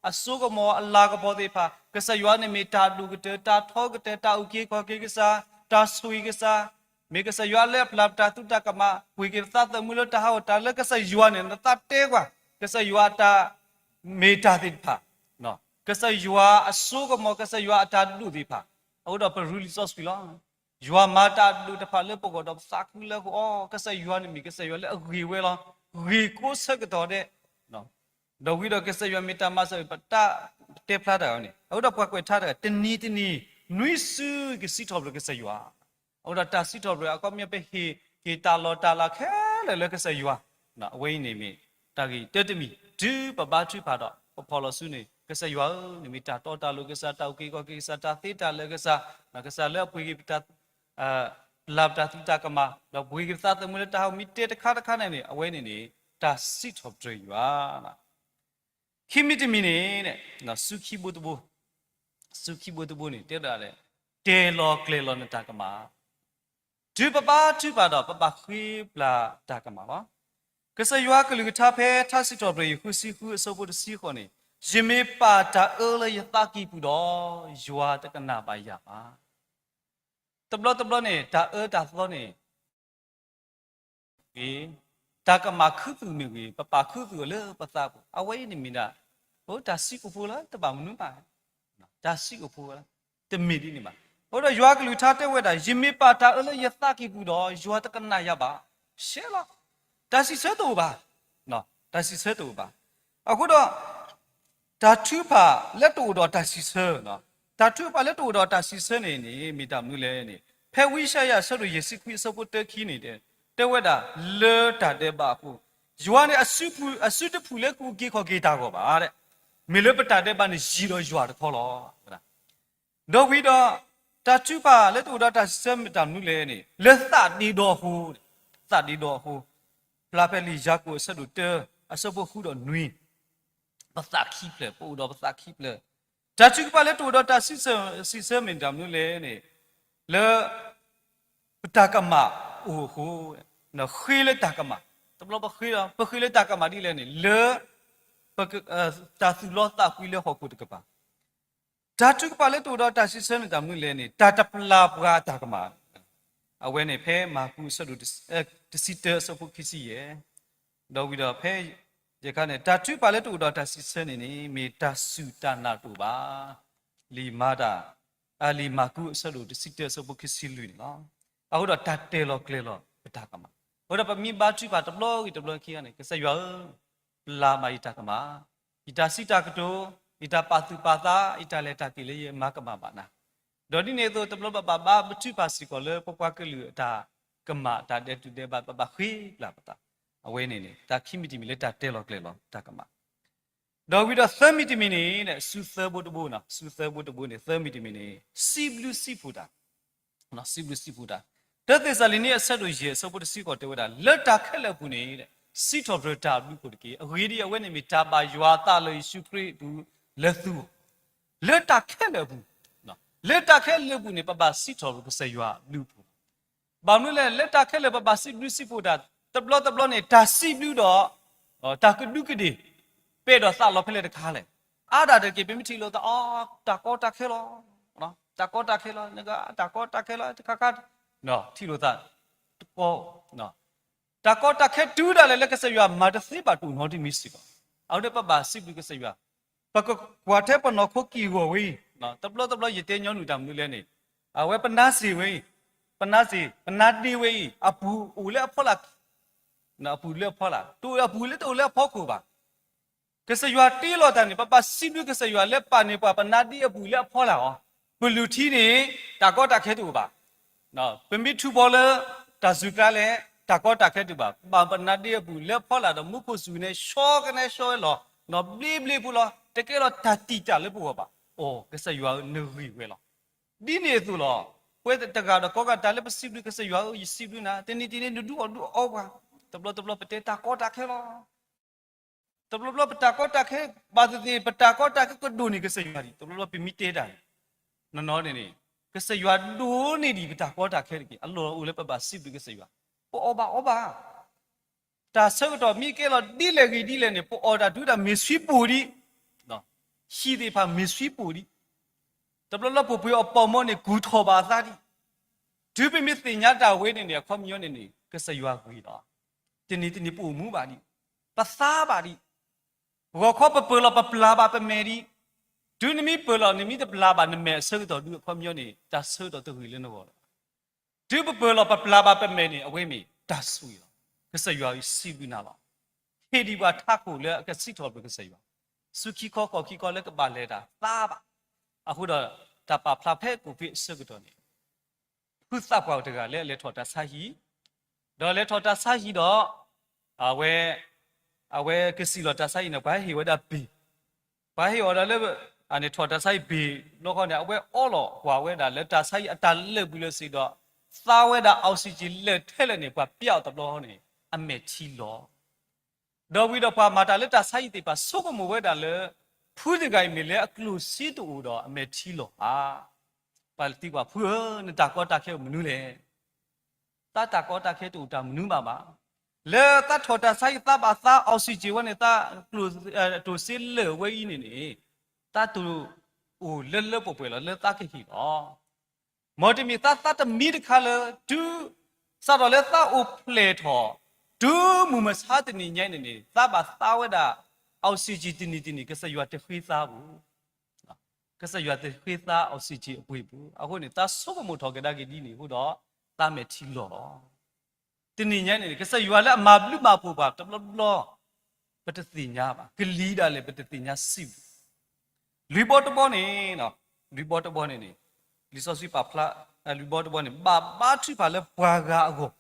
အစိကမီၤအလၤကပီၤသ့ၣ်တဖၣ်, ကစၢ်ယွၤန့ၣ်မ့ၢ်တၢ်ဒိၣ်ကတၢၢ် တၢ်ထီကတၢၢ် တၢ်အုၣ်က့ၤခီၣ်က့ၤကစၢ်, တၢ်ဆိၣ်ဂ့ၤကစၢ်, မ့ၢ်ကစၢ်ယွၤလၢအပျၢ်ပတၢ်သုတၢ်ကမၣ် ပှ့ၤက့ၤပသးသမူလၢတၢ်ဟးဂီၤ တၢ်လၢကစၢ်ယွၤန့ၣ် နသးတဲကွၢ် ကစၢ်ယွၤအတၢ်မ့ၢ်တၢ်သ့ၣ်တဖၣ်, ကစၢ်ယွၤအစိကမီၤ ကစၢ်ယွၤအတၢ်ဒိၣ်သ့ၣ်တဖၣ်, အဃိဒီးပရူလံာ်စီဆှံလီၤ. ယွၤမၤတၢ်ဒိၣ်တဖၣ်လၢပဂီၢ်ဒီးပသးခုလၢအဃိ အီ ကစၢ်ယွၤန့ၣ်မ့ၢ်ကစၢ်ယွၤလၢအဂ့ၤဝဲလီၤ. ဂ့ၤကိးဆၢကတီၢ်ဒဲး ဒီးဝံၤဒီးကစၢ်ယွၤမ့ၢ်တၢ်မၤစၢၤ ပတၢ်တဲဖျါတၢ်အီၤန့ၣ် အဃိဒီးပှၤကွဲးထါတဂၤ တနံၤတနံၤ နွံစုကစံးထီၣ်ပတြၢၤကစၢ်ယွၤ, အဃိဒီးတၢ်စံးထီၣ်ပတြၢၤအခီပညီ ပဟ့ၣ်က့ၤတၢ်လီၢ်တၢ်လၤခဲလၢာ်လၢကစၢ်ယွၤ, အဝဲအံၤန့ၣ်မ့ၢ်တၢ်ဂ့ၢ်တၢတမံၤ တုၤပဘါထုကဖၣ်ဒီး ပဖီၣ်လီၤစုန့ၣ် ကစၢ်ယွၤဧၢ နမ့ၢ်တၢ်တီတၢ်လိၤကစၢ် တၢ်အုၣ်က့ၤခီၣ်က့ၤကစၢ် တၢ်သ့တၢ်လၢာ်ကစၢ်, ကစၢ်လၢအပှ့ၤက့ၤပတၢ် ပျၢ်ပတၢ်သုတၢ်ကမၣ် ဒီးပှ့ၤက့ၤပသးသမူလၢတၢ်ဟးဂီၤ မ့ၢ်တဲတခါတခါန့ၣ်န့ၣ် အဝဲန့ၣ်န့ၣ် တၢ်စံးထီၣ်ပတြၢၤယွၤ. ခံမံၤတမံၤန့ၣ် စုခံဘိတဘိ, စုခံဘိတဘိန့ၣ် တဲဒၣ်လဲၣ်, တဲာ်လီၤကျဲၤလီၤနတၢ်ကမၣ်. တုၤပဘါထုကဖၣ်ဒီး ပဘၣ်ဃ့ပျၢ်တၢ်ကမၣ်လီၤ. ကစၢ်ယွၤကလုၢ်ကထါဖဲထါစံးထီၣ်ပတြၢၤ ယုၢ်ဃုဆံဃုအဆၢဖိတဆံဃိးန့ၣ်, ယမ့ၢ်ပာ်တၢ်အၢလၢယသးကံၢ်ပူၤဒီး, ယွၤတကနၣ်ဘၣ်ယၤဘၣ်. တဘျီတဘျီန့ၣ် တၢ်အၢတၢ်သီန့ၣ် ဂ့ၤ, တၢ်ကမၣ်ခူသူၣ်မ့ၢ်ဂ့ၤ, ပပာ်ခူသူၣ်အီၤလၢပသးပူၤ, အဝဲအံၤန့ၣ်မ့ၢ်ဒၣ် တၢ်စံးကိာ်ဖိလၢတဘၣ်မနုၤဘၣ်, တၢ်စံးကိာ်ဖိလၢ တမ့ၢ်ဒ်န့ၣ်ဘၣ်. အဃိဒီးယွၤကလုၢ်ကထါတဲဝဲဒၣ်, ယမ့ၢ်ပာ်တၢ်အၢလၢယသးကံၢ်ပူၤဒီး, ယွၤတကနၣ်ယၤဘၣ်. ရှဲလီၤ. တၢ်စံးဆၢတအိၣ်ဘၣ်. တၢ်စံးဆၢတအိၣ်ဘၣ်. အဃိဒီး တၢ်ထုကဖၣ်လၢတအိၣ်ဒီးတၢ်စံးဆၢ, တၢ်ထုကဖၣ်လၢတအိၣ်ဒီးတၢ်စံးဆၢန့ၣ်န့ၣ် မ့ၢ်တၢ်မနုၤလဲၣ်န့ၣ်, ဖဲဝံယၡါယၤအဆၢဒိၣ်ယဲၢ်ဆံခွံအဆၢဖိတၢခံန့ၣ် တဲဝဲဒၣ်, လၢတၢ်ဒဲးဘးအဃိ, ယွၤန့ၣ် အစုတဖုၣ်လၢကအိၣ်က့ၤခီၣ်က့ၤတၢ်ဂီၢ်ဘၣ်, မ့ၢ်လၢပတၢ်ဒဲးဘးန့ၣ် ယံၤဒီးယွၤတခီလီၤ. ဒီးဝံၤဒီး တၢ်ထုကဖၣ်လၢတအိၣ်ဒီးတၢ်စံးဆၢမ့ၢ်တၢ်မနုၤလဲၣ်န့ၣ်, လၢသးဒ့ဒီအဃိ, သးဒ့ဒီအဃိ, ဖျါဖဲလံာ်ယၤကိာ်အဆၢဒိၣ်တၢ အဆၢဖိဃုဒီးနွံ, ပသးခံဖျၢၣ်, ပအိၣ်ဒီးပသးခံဖျၢၣ်. တၢ်ထုကဖၣ်လၢတအိၣ်ဒီးတၢ်စံးဆၢမ့ၢ်တၢ်မနုၤလဲၣ်န့ၣ်, လၢ ပတၢ်ကမၣ်အိၣ်အဃိ, ဃ့လၢတၢ်ကမၣ်, တဘျီပဃ့, ပဃ့လၢတၢ်ကမၣ်ဒ်လဲၣ်န့ၣ်, လၢ တၢ်သူၣ်လီသးကွံလၢဟီၣ်ခိၣ်တကပၤ တၢ်ထုကဖၣ်လၢတအိၣ်ဒီးတၢ်စံးဆၢန့ၣ်တၢ်မနုၤလဲၣ်န့ၣ်, တၢ်တပျၢ်ပှၤအတၢ်ကမၣ်, အဝဲန့ၣ်ဖဲမၢ်ကူးအဆၢဒိၣ်တဆံတၢအဆၢဖိခံဆံယဲၢ်, ဒီးဝံၤဒီးဖဲ ယခါန့ၣ် တၢ်ထုကဖၣ်လၢတအိၣ်ဒီးတၢ်စံးဆၢန့ၣ်န့ၣ် မ့ၢ်တၢ်စူၢ်တၢ်နာ်တအိၣ်ဘၣ်. လံာ်မၤတၢ်, လံာ်မၢ်ကူးအဆၢဒိၣ်တဆံတၢအဆၢဖိခံဆံလွံၢ်န့ၣ်လီၤ. အဃိဒီးတၢ်တဲလီၤကျဲၤလီၤပတၢ်ကမၣ်. အဃိဒီးပမ့ၢ်ဘါထုကဖၣ်တဘျီဂ့ၤတဘျီခံဂၤန့ၣ် ကစၢ်ယွၤဧၢ, ပျၢ်မးယတၢ်ကမၣ်, ယတၢ်စံးတၢ်ကတိၤ, ယတၢ်ပာ်သူၣ်ပာ်သး, ယတၢ်လဲၤတၢ်က့ၤလၢယမၤကမၣ်ဘၣ်နၤ. ဒီးဒ်န့ၣ်အသိး တဘျီဘၣ်ဘၣ်ဘါထုကဖၣ်စ့ၢ်ကီးလၢပပှၤကလုာ်အတၢ်ကမၣ် တၢ်ဒဲးတူၢ်ဒဲးဘး ပဘၣ်ဃ့ပျၢ်ပသး, အဝဲန့ၣ်န့ၣ် တၢ်ခံမံၤတမံၤလၢတၢ်တဲလီၤကျဲၤလီၤတၢ်ကမၣ်. ဒီးဝံၤဒီးသၢမံၤတမံၤန့ၣ် စူးသၢဘိတဘိ, စူးသၢဘိတဘိန့ၣ် သၢမံၤတမံၤန့ၣ် စံးဘျုးစံးဖှိၣ်တၢ်, စံးဘျုးစံးဖှိၣ်တၢ်. တၢသ့းစၤလနံအဆၢဒိၣ်ယဲၢ်အဆၢဖိတဆံဃိးတဲဝဲဒၣ်, လၢတၢ်ခဲလၢာ်အပူၤန့ၣ် စံးထီၣ်ပတြၢၤတၢ်အဘျုးအဖှိၣ်တက့ၢ်. အဂ့ၢ်ဒ်အံၤ, အဝဲန့ၣ်မ့ၢ်တၢ်ဘၣ်ယွၤအသးလၢယ့ၣ်ၡူးခရံာ်အပူၤလၢသုဂီၢ်, လၢတၢ်ခဲလၢာ်အပူၤ, လၢတၢ်ခဲလၢာ်အပူၤန့ၣ် ပဘၣ်စံးထီၣ်ပတြၢၤကစၢ်ယွၤအဘျုးအဖှိၣ်. ဘၣ်မနုၤလဲၣ်, လၢတၢ်ခဲလၢာ်ပဘၣ်စံးဘျုးစံးဖှိၣ်တၢ်, တဘျီတဘျီန့ၣ် တၢ်စံးဘျုးဒီး တၢ်ကဒူးကဒ့ၣ် ပှဲၤဒီးသးလီၤဖဲလဲၣ်တခါလဲၣ်. အါဒၣ်တက့ၢ် ပမ့ၢ်ထံၣ်လိာ်သး အီ တၢ်ကီတၢ်ခဲလီၤ, တၢ်ကီတၢ်ခဲလီၤ, တၢ်ကီတၢ်ခဲလီၤ, တခါခါ ထံၣ်လိာ်သး တကီ တၢ်ကီတၢ်ခဲတုၤဒၣ်လဲာ်လၢကစၢ်ယွၤမၤတသ့ဘၣ်တအိၣ်နီတမံၤစ့ၢ်ကီး. အဃိန့ၣ် ပဘၣ်စံးဘျုးကစၢ်ယွၤ, ပကကွၢ်ထဲပနီၢ်ခိကံၢ်အဂီၢ်ဝဲအံၤ, တဘျီတဘျီယတဲညီနုၢ်တၢ်မနုၤလဲၣ်န့ၣ်, အဝဲပနါစ့ၢ်ဝဲအံၤ, ပနါစ့ၢ် ပနါဒ့ဝဲအံၤ အပူၤအိၣ်လၢအဖီလာ်, အပူၤလၢအဖီလာ်, တအိၣ်အပူၤလၢတအိၣ်လၢအဖီခိၣ်ဘၣ်. ကစၢ်ယွၤတ့လီၤတၢ်န့ၣ် ပဘၣ်စံးဘျုးကစၢ်ယွၤလၢပာ်န့ၢ်ပှၤပနါဒ့အပူၤလၢအဖီလာ်အီၤ, ပလုၢ်ထံန့ၣ် တၢ်ကီတၢ်ခဲတအိၣ်ဘၣ်. ပမ့ၢ်ထူးဘီလၢတၢ်စူၤကျါလဲၣ်, တၢ်ကီတၢ်ခဲတအိၣ်ဘၣ်. ပာ်ပနါဒ့အပူၤလၢအဖီလာ်ဒီး မူခိၣ်စူၤန့ၣ် ဆှီကနဲဆှီဝဲလီၤ, ဘျ့ဘျ့ဖိလီၤ, တကဲလီၤတၢ်တံာ်တာ်လၢပဂီၢ်ဘၣ်. အိ ကစၢ်ယွၤဧၢ နဂ့ၤဝဲလီၤ. ဒ်န့ၣ်အသိးလီၤ. ပဝဲတဂၤဒီးကိးဂၤ တၢ်လၢပစံးဘျုးကစၢ်ယွၤဧၢ ယစံးဘျုးနၤ, တနံၤတနံၤနဒုးအီၣ်ဒုးအီပှၤ, တဘျီတဘျီပတဲတၢ်ကီတၢ်ခဲလီၤ. တဘျီဘျီပတၢ်ကီတၢ်ခဲ ဘၣ်သ့ၣ်သ့ၣ် ပတၢ်ကီတၢ်ခဲကဒိၣ်န့ၢ်ကစၢ်ယွၤဒံး, တဘျီဘျီပမ့ၢ်တဲတၢ်န့ၣ်, နီၢ်နီၢ်န့ၣ်န့ၣ် ကစၢ်ယွၤဒိၣ်န့ၢ်ဒံးပတၢ်ကီတၢ်ခဲတက့ၢ်. အလီၢ်အိၣ်လၢပဘၣ်စံးဘျုးကစၢ်ယွၤ, ပအီၣ်ဘၣ်အီဘၣ် တၢ်ဆၢကတီၢ်မ့ၢ်ကဲလီၤဒ်လဲၣ်ဂ့ၤဒ်လဲၣ်န့ၣ် ပအီၣ်တၢ်ဒုးတၢ်မ့ၢ်ဆှံပူၤဒံး, ဟံၣ်သ့ၣ်တဖၣ်မ့ၢ်ဆှံပူၤဒံး, တဘျီဘျီပှ့ၤပှ့ၤအီၣ်ပီၣ်မီၢ်န့ၣ် ကူၣ်ထီၣ်ဘၣ်အသးဒံး, တုၤပမ့ၢ်သ့ၣ်ညါတၢ်ဝဲန့ၣ်န့ၣ် အခီပညီန့ၣ်န့ၣ် ကစၢ်ယွၤဂ့ၤလီၤ. တနံၤတနံၤပအိၣ်မူဘၣ်ဒံး, ပသါဘၣ်ဒံး, ဂီၤခီပပၢၤလီၤပပျၢ်ဘၣ်ပမဲာ်ဒံး, တုၤနမ့ၢ်ပၢၤလီၤနမ့ၢ်တပျၢ်ဘၣ်နမဲာ်အဆၢကတီၢ်ဒုး အခီပညီန့ၣ် တၢ်ဆၢကတီၢ်တဂ့ၤလၢနဂီၢ်လီၤ. တုၤပပၢၤလီၤပပျၢ်ဘၣ်ပမဲာ်န့ၣ် အဝဲမ့ၢ်တၢ်ဆိၣ်ဂ့ၤလီၤ. ကစၢ်ယွၤအံၤစံးဘျုးနၤလီၤ. ဟ့ၣ်ဒံးပှၤထးခိၣ်လၢအကစံးထီၣ်ပတြၢၤကစၢ်ယွၤ, ဆူခံခီကီၢ်ခံခီလၢကဘၣ်လဲၤတၢ်သါဘၣ်. အဃိဒီး တၢ်ပာ်ဖျါဖဲကိးဖ့အဆၢကတီၢ်န့ၣ် ဖုသးပှၢ်တဂၤလၢအလဲၤထီၣ်တၢ်ဆါဟံၣ်, ဒီးလဲၤထီၣ်တၢ်ဆါဟံၣ်ဒီး အဝဲ အဝဲကစံၣ်လီၤတၢ်ဆါဟံၣ်န့ၣ် ပှၤဟ့ၣ်ဝဲဒၣ်ဘ့ၣ်, ပှၤဟ့ၣ်အီၤဒီးလၢ အန့ၣ်ထီၣ်တၢ်ဆါဟံၣ်ဘ့ၣ်ဘျီဃီန့ၣ် အဝဲအီလီၤကွၢ်ဝဲဒၣ်လၢတၢ်ဆါဟံၣ်အတၢ်လၢာ်ပူၤလၢစ့ဒီး သါဝဲဒၣ် oxygen လၢာ်ထဲလဲၣ်န့ၣ် ပှၤပျဲအီၤတဘျီဃီန့ၣ် အမဲာ်ထံလီၤ. ဒီးဝံၤဒီးပှၤမၤတၢ်လၢတၢ်ဆါဟံၣ်သ့ၣ်တဖၣ်ဆိကမိၣ်ဝဲဒၣ်လၢ ဖုတဂၤအံၤမ့ၢ်လၢအကျိၣ်စ့တအိၣ်ဒီးအမဲာ်ထံလီၤဧါ. ပှၤသံကွၢ် ဖုဧၢ, နတၢ်ကီတၢ်ခဲအိၣ်မနုၤလဲၣ်. သးတၢ်ကီတၢ်ခဲတအိၣ်တၢ်မနုၤဘၣ်ဘၣ်. လၢသးထီၣ်တၢ်ဆါဟံၣ် သးဘၣ်သါ oxygen ဝဲန့ၣ် သးကျိၣ်အတိၢ်စ့လၢာ်ဝဲအံၤန့ၣ်န့ၣ် သးတအိၣ်လၢလၢပှဲၤပှဲၤလီၤ လၢသးကဟ့ၣ်လီၤ. မ်တမ့ၢ်သးသးတမံတခါလၢ တုၤစးထီၣ်လၢသးအိၣ်ဖျဲၣ်ထီၣ် တုၤမုၢ်မဆါတနံၤညါအံၤန့ၣ်န့ၣ် သးဘၣ်သါဝဲဒၣ် oxygen တနံၤတနံၤ ကစၢ်ယွၤတဃ့သါပူၤ, ကစၢ်ယွၤတဃ့သါ oxygen အပှ့ၤပူၤ, အဃိန့ၣ် သးဆိကမိၣ်ထီၣ်ကဒါက့ၤဒ်န့ၣ်အဃိဒီး သးမဲာ်ထံလီၤလီၤ. တနံၤညါန့ၣ် ကစၢ်ယွၤလၢအမၤဘျုးမၤဖှိၣ်ပှၤတဘျီဘျီ ပတသ့ၣ်ညါဘၣ်, ကလံၤဒၣ်လဲာ် ပတသ့ၣ်ညါစံးဘၣ်. လွံၢ်ဘီတဘီန့ၣ်, လွံၢ်ဘီတဘီန့ၣ်န့ၣ် လံာ်စီဆှံပာ်ဖျါ, လွံၢ်ဘီတဘီန့ၣ် ဘၣ်ဘါထုကဖၣ်လၢပှၤဂၤအဂီၢ်,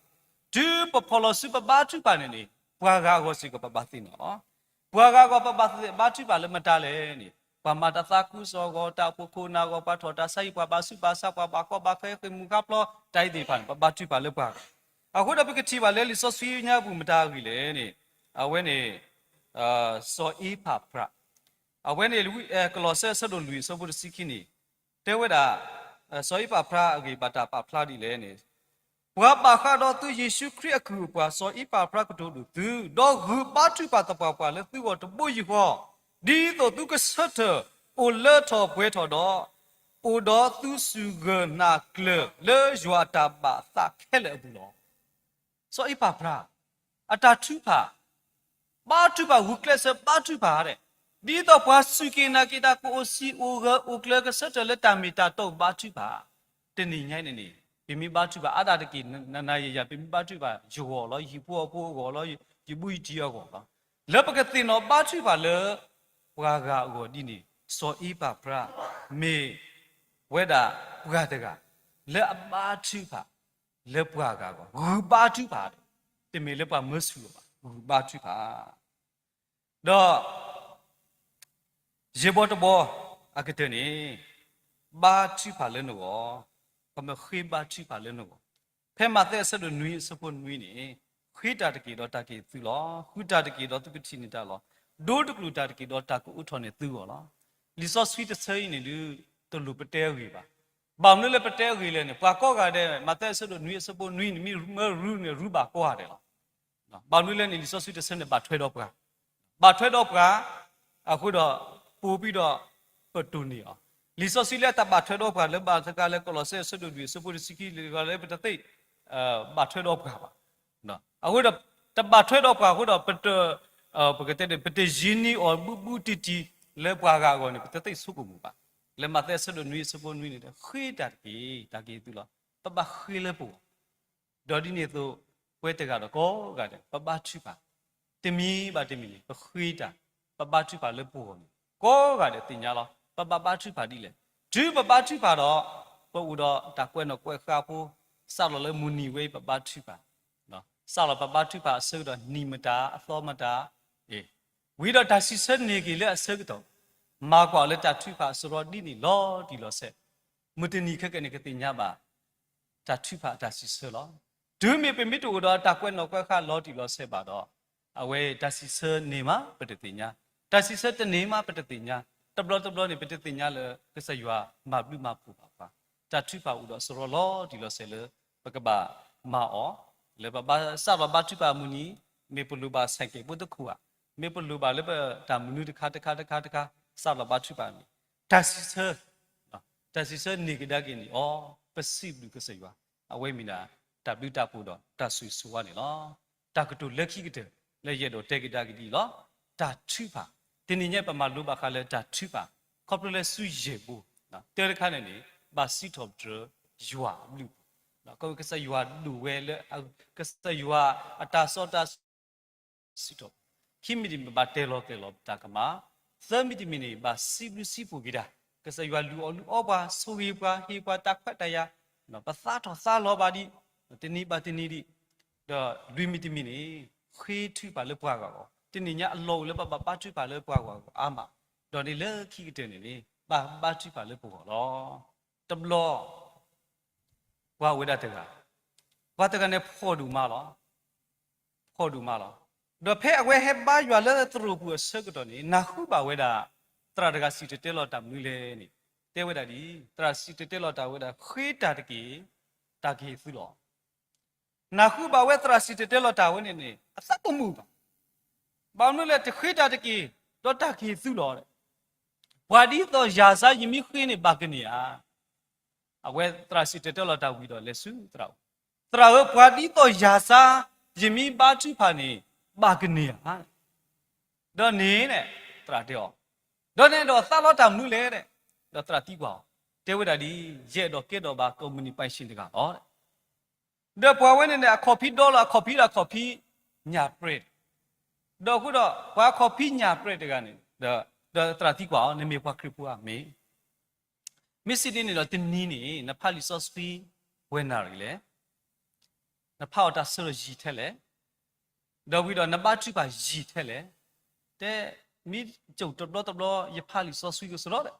တုၤပဖီၣ်လီၤဆူပဘါထုကဖၣ်န့ၣ်န့ၣ် ပှၤဂၤအဂီၢ်စ့ၢ်ကီး ပဘၣ်သ့ၣ်နီၣ်လီၤ. ပှၤဂၤအဂီၢ် ပဘၣ်ဘါထုကဖၣ်လၢမတၤလဲၣ်န့ၣ် ပှၤမၤတၢ်သးခုကစီၣ်အဂီၢ်, တၢ်အိၣ်ဖှိၣ်ခိၣ်နၢ်အဂီၢ်, ပှၤထီၣ်တၢ်ဆါဟံၣ်, ပှၤဘၣ်ဆူးဘၣ်ဆါ, ပှၤဘၣ်ကီဘၣ်ခဲ ဃ့ၢ်မှံဟးဖျိး, တၢ်အံၤသ့ၣ်တဖၣ်န့ၣ် ပဘါထုကဖၣ်လၢပှၤဂၤ. အဃိဒီးပကထံၣ်ဘၣ်လၢလံာ်စီဆှံညါပူၤ မတၤအဂ့ၢ်လဲၣ်န့ၣ်, အဝဲန့ၣ် စီၤအ့ပၤဖြး, အဝဲန့ၣ် ကလီးစဲအဆၢဒိၣ်လွံၢ်အဆၢဖိတဆံခံန့ၣ် တဲဝဲဒၣ်, စီၤအ့ပၤဖြးအဂ့ၢ် ဘၣ်တၢ်ပာ်ဖျါဒ်လဲၣ်န့ၣ်, ပှၤဘၣ်ဃးဒီးသု ယ့ၣ်ၡူးခရံာ်အကုၢ်အပှၤ စီၤအ့ပၤဖြးကတိၤဒိၣ်သု, ဒီးဂုာ်ဘါထုကဖၣ်သပှၢ်ပှၢ်လၢသုဂီၢ်တဘိယူၢ်ဃီ, ဒ်သိးသုကဆၢထၢၣ်အိၣ်လၢထီၣ်ပှဲၤထီၣ်ဒီး, အိၣ်ဒီးသုစုၣ်ဂၢၢ်နာ်ကျၢၤလၢယွၤအတၢ်ဘၣ်သးခဲလၢာ်အပူၤလီၤ. စီၤအ့ပၤဖြး အတၢ်ထုကဖၣ်, ဘါထုကဖၣ် ဂုာ်ကျဲးစၢးဘါထုကဖၣ်ဒီး, ဒ်သိးပှၤစူၢ်က့ၤနာ်က့ၤတၢ် ကအိၣ်စံၣ်အိၣ်ဂၢၢ်အိၣ်ကျၢၤ ကဆၢထၢၣ်လၢတၢ်မ့ၢ်တၢ်တီ ဘါထုကဖၣ်, တနံၤညါအံၤန့ၣ်န့ၣ် ပမ့ၢ်ဘါထုကဖၣ်အါဒၣ်တက့ၢ် နၤနၤယၤယၤ ပမ့ၢ်ဘါထုကဖၣ် ယဂီၢ်လီၤ, ယဟံၣ်ဖိဃီဖိအဂီၢ်လီၤ, ယဘူးယတံၢ်အဂီၢ်လီၤ. လၢပကသ့ၣ်နီၣ်ဘါထုကဖၣ်လၢ ပှၤဂၤအဂီၢ်ဒ်န့ၣ် စီၤအ့ပၤဖြး မ့ၢ်ဝဲဒၣ်ပှၤတဂၤ လၢအဘါထုကဖၣ် လၢပှၤဂၤအဂီၢ်, ဂုာ်ဘါထုကဖၣ်, တမ့ၢ်လၢပှၤမၢဆူၣ်လီၤဘၣ်, ဂုာ်ဘါထုကဖၣ်. ဒီး ယဲၢ်ဘီတဘီအကတၢၢ်န့ၣ် ဘါထုကဖၣ်လၢနဂီၢ်, ပမ့ၢ်ဃ့ဘါထုကဖၣ်လၢနဂီၢ်, ဖဲမးသဲအဆၢဒိၣ်နွံအဆၢဖိနွံန့ၣ်, ဃ့တၢ်တက့ၢ်ဒီးတၢ်ကဟ့ၣ်သုလီၤ, ဃုတၢ်တက့ၢ်ဒီးသုကထံၣ်န့ၢ်တၢ်လီၤ, ဒိတကျိၣ်တၢ်တက့ၢ်ဒီးတၢ်ကအိးထီၣ်န့ၢ်သုဂီၢ်လီၤ. လံာ်စီဆှံတဆၢအံၤန့ၣ်ဒုး တလိၣ်ပတဲအဂ့ၢ်ဘၣ်. ဘၣ်မနုၤလၢပတဲအဂ့ၢ်လဲၣ်န့ၣ် ပှၤကိးဂၤဒဲး မးသဲအဆၢဒိၣ်နွံအဆၢဖိနွံန့ၣ် မ့ၢ်မၢရူန့ၣ် ရူဘၣ်ကိးဂၤဒဲးလီၤ. ဘၣ်မနုၤလဲၣ်န့ၣ် လံာ်စီဆှံတဆၢန့ၣ် ဘၣ်ထွဲဒီးပှၤ, ဘၣ်ထွဲဒီးပှၤ, အဃိဒီး ပိာ်ဘံၣ်ဒီး ပတိၢ်န့ၢ်အီၤ, လံာ်စီဆှံလၢအတၢ်ဘၣ်ထွဲဒီးပှၤလၢဘၣ်တဂၤလၢ ကလီးစဲအဆၢဒိၣ်လွံၢ်အဆၢဖိတဆံခံ လၢပတသ့ၣ် ဘၣ်ထွဲဒီးပှၤဘၣ်. အဃိဒီး တဘၣ်ထွဲဒီးပှၤအဃိဒီး ပတ ပကတဲန့ၣ် ပတယံၤန့ၢ်အီၤဘူးဘူးတံၢ်တံၢ် လၢပှၤဂၤအဂီၢ်န့ၣ် ပတသ့ၣ်ဆိကမိၣ်ဘၣ်. လၢမးသဲအဆၢဒိၣ်နွံအဆၢဖိနွံန့ၣ် ဃ့တၢ်တက့ၢ်, တၢ်ကဟ့ၣ်သုလီၤ. ပဘၣ်ဃ့လၢပဂီၢ်, ဒီးဒ်န့ၣ်အသိး ပဝဲတဂၤဒီးကိးဂၤဒဲး ပဘါထုကဖၣ် တမံၤဘၣ်တမံၤန့ၣ် ပဃ့တၢ်, ပဘါထုကဖၣ်လၢပဂီၢ်န့ၣ် ကိးဂၤဒဲးသ့ၣ်ညါလီၤ. ပဘၣ်ဘါထုကဖၣ်ဒ်လဲၣ်. တုၤပဘါထုကဖၣ်ဒီး ပအိၣ်ဒီးတၢ်ကွဲးနီၣ်ကွဲးဃါဖိ, စးထီၣ်လၢမုၢ်နံၤဝဲအံၤ ပဘါထုကဖၣ်, စးထီၣ်ပဘါထုကဖၣ်အဆၢကတီၢ် နံၤမတၤ အသီမတၤ, အ့ ဝံၤဒီးတၢ်စံးဆၢန့ၢ်က့ၤလၢအဆၢကတီၢ်, မၤကွၢ်လၢတၢ်ထုကဖၣ်အစရီဒ်န့ၣ်လီၤတံၢ်လီၤဆဲး, မုၢ်တနံၤခဲကနံၣ်န့ၣ် ကသ့ၣ်ညါဘၣ် တၢ်ထုကဖၣ်အတၢ်စံးဆၢလီၤ. တုၤမ့ၢ်ပမ့ၢ်တအိၣ်ဒီးတၢ်ကွဲးနီၣ်ကွဲးဃါလီၤတံၢ်လီၤဆဲးဘၣ်ဒီး, အဝဲတၢ်စံးဆၢန့ၢ်မး ပတသ့ၣ်ညါ, တၢ်စံးဆၢတန့ၢ်မး ပတသ့ၣ်ညါ, တဘျီတဘျီန့ၣ် ပတသ့ၣ်ညါလၢကစၢ်ယွၤမၤဘျုးမၤဖှိၣ်ဘၣ်ပှၤ, တၢ်ထုကဖၣ်အိၣ်ဒီးစရီလီၤတံၢ်လီၤဆဲးလၢ ပကဘၣ်မၤအီၤ, လၢပဘၣ်စးထီၣ်ဘါထုကဖၣ်အမုၢ်နံၤ, မ့ၢ်ပလိၣ်ဘၣ်ဆဲးကဲးဖိတခိၣ်ဧါ, မ့ၢ်ပလိၣ်ဘၣ်လၢပတၢ်မနုၤတခါတခါတခါတခါ စးထီၣ်ဘါထုကဖၣ်န့ၣ်, တၢ်စံးဆၢ တၢ်စံးဆၢန့ၢ်ကဒါက့ၤန့ၣ်အီၤ, ပစံးဘျုးကစၢ်ယွၤ, အဝဲမ့ၢ်ဒၣ် တၢ်ဘျုးတၢ်ဖှိၣ်ဒီးတၢ်ဆိၣ်ဂ့ၤဆိၣ်ဝါန့ၣ်လီၤ. တၢ်ကတိၤလၢခံကတၢၢ် လၢယအဲၣ်ဒိးတဲကဒါက့ၤဒ်အံၤလီၤ. တၢ်ထုကဖၣ်, တနံၤညါပမၤလိဘၣ်ဃးလၢတၢ်ထုကဖၣ်, ခီဖျိလၢဆူယဲၢ်ဘိ, တၢတခါန့ၣ်န့ၣ် ဘၣ်စံးထီၣ်ပတြၢၤယွၤအဘျုးအဖှိၣ်, ကစၢ်ယွၤဒိၣ်ဝဲလၢ ကစၢ်ယွၤအတၢ်စီတၢ်ဆှံ စံးထီၣ်, ခံမံၤတမံၤဘၣ်တဲလီၤကျဲၤလီၤပတၢ်ကမၣ်, သၢမံၤတမံၤန့ၣ် ဘၣ်စံးဘျုးစံးဖှိၣ်က့ၤတၢ်, ကစၢ်ယွၤလုၢ်အီၣ်လုၢ်အီပှၤ ဆိၣ်ဂ့ၤပှၤ ဟ့ၣ်ပှၤတၢ်ခွဲးတၢ်ယာ်, ပသးထီၣ်သးလီၤဘၣ်ဒံး, တနံၤဘၣ်တနံၤဒံး, ဒီးလွံၢ်မံၤတမံၤန့ၣ် ဃ့ထုကဖၣ်လၢပှၤဂၤအဂီၢ်, တနံၤညါအလီၢ်အိၣ်လၢပဘၣ်ဘါထုကဖၣ်လၢပှၤဂၤအဂီၢ်အါမး, ဒီးန့ၣ်လၢခံကတၢၢ်န့ၣ်န့ၣ် ဘၣ်ဘါထုကဖၣ်လၢပဂီၢ်လီၤ. တဘျီ ပှၤအိၣ်ဝဲဒၣ်တဂၤ, ပှၤတဂၤန့ၣ်ဖှီၣ်ဒိၣ်မးလီၤ. ဖှီၣ်ဒိၣ်မးလီၤ. ဒီးဖဲအဝဲဟဲဘါယွၤလၢသရိာ်ပူၤအဆၢကတီၢ်န့ၣ် နၢ်ဟူဘၣ်ဝဲဒၣ် သရၣ်တဂၤစံၣ်တဲၤတဲလီၤတၢ်မနုၤလဲၣ်န့ၣ်, တဲဝဲဒၣ်ဒ်အံၤ, သရၣ်စံၣ်တဲၤတဲလီၤတၢ်ဝဲဒၣ် ဃ့တၢ်တက့ၢ်, တၢ်ကဟ့ၣ်သုလီၤ. နၢ်ဟူဘၣ်ဝဲသရၣ်စံၣ်တဲၤတဲလီၤတၢ်ဝဲန့ၣ်န့ၣ် အသးတမုာ်ဘၣ်. ဘၣ်မနုၤလဲၣ် တဃ့တၢ်တက့ၢ်, ဒီးတၢ်ကဟ့ၣ်သုလီၤ. ပှၤဒ်သိးယၤစါယမ့ၢ်ဃ့န့ၣ် ဘၣ်ကန့ၢ်ဧါ. အဝဲသရၣ်စံၣ်တဲၤတဲလီၤတၢ်ဝံၤဒီးလဲၤဆူသရၣ်အိၣ်, သရၣ်ဧၢ, ပှၤဒ်သိးယၤစါယမ့ၢ်ဘါထုကဖၣ်န့ၣ် ဘၣ်ကန့ၢ်ဧါ. ဒီးန့ၣ် သရၣ်တဲအီၤ, ဒီးနအဲၣ်ဒိးသးလီတၢ်မနုၤလဲၣ်. ဒီးသရၣ်သံကွၢ်အီၤ, တဲဝဲဒၣ်ဒ်အံၤ, ယအဲၣ်ဒိးကဲထီၣ်ဘၣ် ကိးမုၢ်နံၤပၢ်ဆံၣ်တဂၤလီၤ. ဒီးပှၤဝဲန့ၣ်န့ၣ် အခီၣ်ဖံးဒီလီၤ, အခီၣ်ဖံးဒီးအခီၣ်ဖံးညၣ်ပြဲၤ, ဒီးအဃိဒီး ပှၤအခီၣ်ဖံးညၣ်ပြဲၤတဂၤန့ၣ်, ဒီးသရၣ်သံကွၢ်အီၤ, နမ့ၢ်ပှၤခရံာ်ဖိဧါ. မ့ၢ်, မ့ၢ်စံးဒ်န့ၣ်ဒီး တနံၤန့ၣ် နဖးလံာ်စီဆှံပှဲၤနၣ်ရံၣ်လဲၣ်. နဖးအီၤတၢ်ဆၢဒီးယံာ်ထဲလဲၣ်. ဒီးဝံၤဒီးနဘါထုကဖၣ်ယံာ်ထဲလဲၣ်. တဲ, မ့ၢ်ကၠိၣ်တဘျီတဘျီ ယဖးလံာ်စီဆှံကစီဒီ,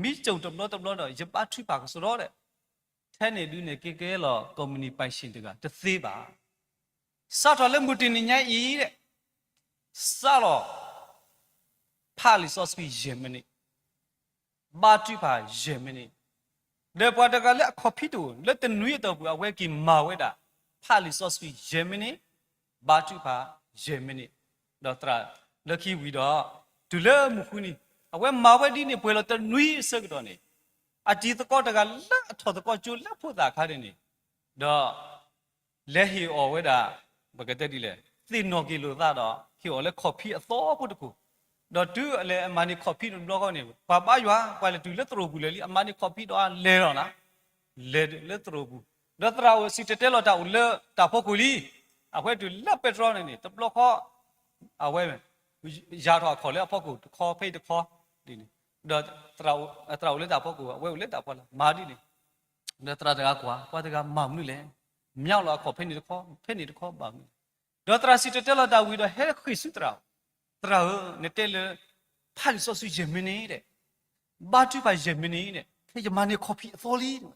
မ့ၢ်ကၠိၣ်တဘျီတဘျီဒီး ယဘါထုကဖၣ်ကစီဒီ, ထဲန့ၣ်ဒုးန့ၣ် ကကဲလီၤ ကိးမုၢ်နံၤပၢ်ဆံၣ် တဂၤတသ့ဘၣ်. စးထီၣ်လၢမုၢ်တနံၤညါအံၤ, စးလီၤ ဖးလံာ်စီဆှံယဲၢ်မံးနံး, ဘါထုကဖၣ်ယဲၢ်မံးနံး, ဒီးပှၤတဂၤလၢအခီၣ်ဖံးတအိၣ် လၢတနွံအတီၢ်ပူၤ အဝဲက့ၤမၤဝဲဒၣ် ဖးလံာ်စီဆှံယဲၢ်မံးနံး, ဘါထုကဖၣ်ယဲၢ်မံးနံး, ဒီးသရၣ်လၢခံဝံၤဒီး တုၤလၢမုၢ်ဃုနံၤ, အဝဲမၤဝဲဒ်န့ၣ် ပှဲၤလီၤတနွံအဆၢကတီၢ်န့ၣ်, အတံၤသကိးတဂၤလၢအထီၣ်သကိးကၠိလၢဖိသၣ်အခါန့ၣ်, ဒီး လဲၤဟ့ၣ်အီၤဝဲဒၣ်, ပကတဲဒ်လဲၣ်, သ့ၣ်နီၣ်က့ၤလိာ်သးဒီး ဟ့ၣ်အီၤလၢခီၣ်ဖံးအသီဖိတခိၣ်, ဒီးတုၤအလဲၤအမၤန့ၢ်ခီၣ်ဖံးတဘျီဃီန့ၣ် ပှၤဘါယွၤ, ပှၤလဲၤတုၤလၢသရိာ်ပူၤလၢာ်လံ, အမၤန့ၢ်ခီၣ်ဖံးဒီးလဲၤလီၤနၤ, လဲၤလၢသရိာ်ပူၤ, ဒီးသရၣ်အိၣ်စံၣ်တဲၤတဲလီၤတၢ်အိၣ်လၢတၢ်ဖီခိၣ်လံ, အဝဲတုၤလၢပဲတြီန့ၣ်န့ၣ် တဘျီဃီ အဝဲ ယၤထီၣ်အခီၣ်လၢအဖီခိၣ်တခီ ဖဲအံၤတခီဒ်န့ၣ်, ဒီးသရၣ်အိၣ်လၢတၢ်ဖီခိၣ် အဝဲအိၣ်လၢတၢ်ဖီလာ် မၤဒ်န့ၣ်, ဒီးသရၣ်တဂၤကွၢ်, ပှၤတဂၤမၤမနုၤလဲၣ်, မၤလီၤအခီၣ်ဖဲန့ၣ်တခီ ဖဲန့ၣ်တခီဘၣ်မနုၤလဲၣ်, ဒီးသရၣ်စံၣ်တဲၤတဲလီၤတၢ်ဝံၤဒီးဟဲဃ့ၢ်ဆူသရၣ်, သရၣ်ဧၢ, နတဲလၢ ဖးလံာ်စီဆှံယဲၢ်မံးနံးဒီး ဘါထုကဖၣ်ယဲၢ်မံးနံးန့ၣ် ခဲအံၤယမၤန့ၢ်ခီၣ်ဖံးအသီလံ,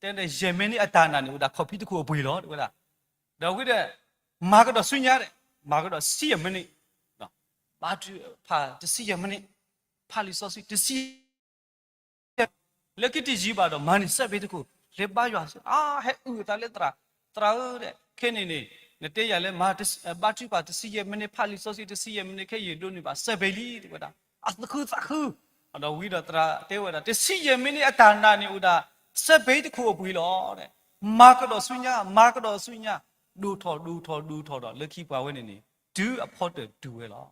တဲယဲၢ်မံးနံးအတၢ်နာ်န့ၣ် အိၣ်ဒၣ်ခီၣ်ဖံးတခိၣ်အပှ့ၤလီၤ တဲဝဲဒၣ်, ဒီးဝံၤဒီး မၤကဒီးဆူညါဒီး မၤကဒီးတဆံယဲၢ်မံးနံး, ဘါထုကဖၣ်တဆံယဲၢ်မံးနံး, ဖးလံာ်စီဆှံတဆံ လၢခံတယံာ်ဘၣ်ဒီး မၤန့ၢ်စဲးဘ့းတခိၣ်, လဲၤဘါယွၤ, အါ ဟဲအုၣ်အသးလၢသရၣ်, သရၣ်ဧၢ, ခဲန့ၣ်န့ၣ် နတဲယၤလၢ ဘါထုကဖၣ်တဆံယဲၢ်မံးနံး, ဖးလံာ်စီဆှံတဆံယဲၢ်မံးနံး, ခဲအံၤယဒိးန့ၢ်ဘၣ်စဲးဘ့းလံ တဲဝဲဒၣ်, အသးခုသးခု, ဒီးဝံၤဒီးသရၣ်တဲဝဲဒၣ် တဆံယဲၢ်မံးနံးအတၢ်နာ်န့ၣ်အိၣ်ဒၣ် စဲးဘ့းတခိၣ်အပှ့ၤလီၤ, မၤကဒီးဆူညါ မၤကဒီးဆူညါ, ဒိၣ်ထီၣ်ဒိၣ်ထီၣ်ဒိၣ်ထီၣ်ဒီး လၢခံပှၤဝဲန့ၣ်န့ၣ် တုၤအဖီတၢၢ်တုၤဝဲလီၤ.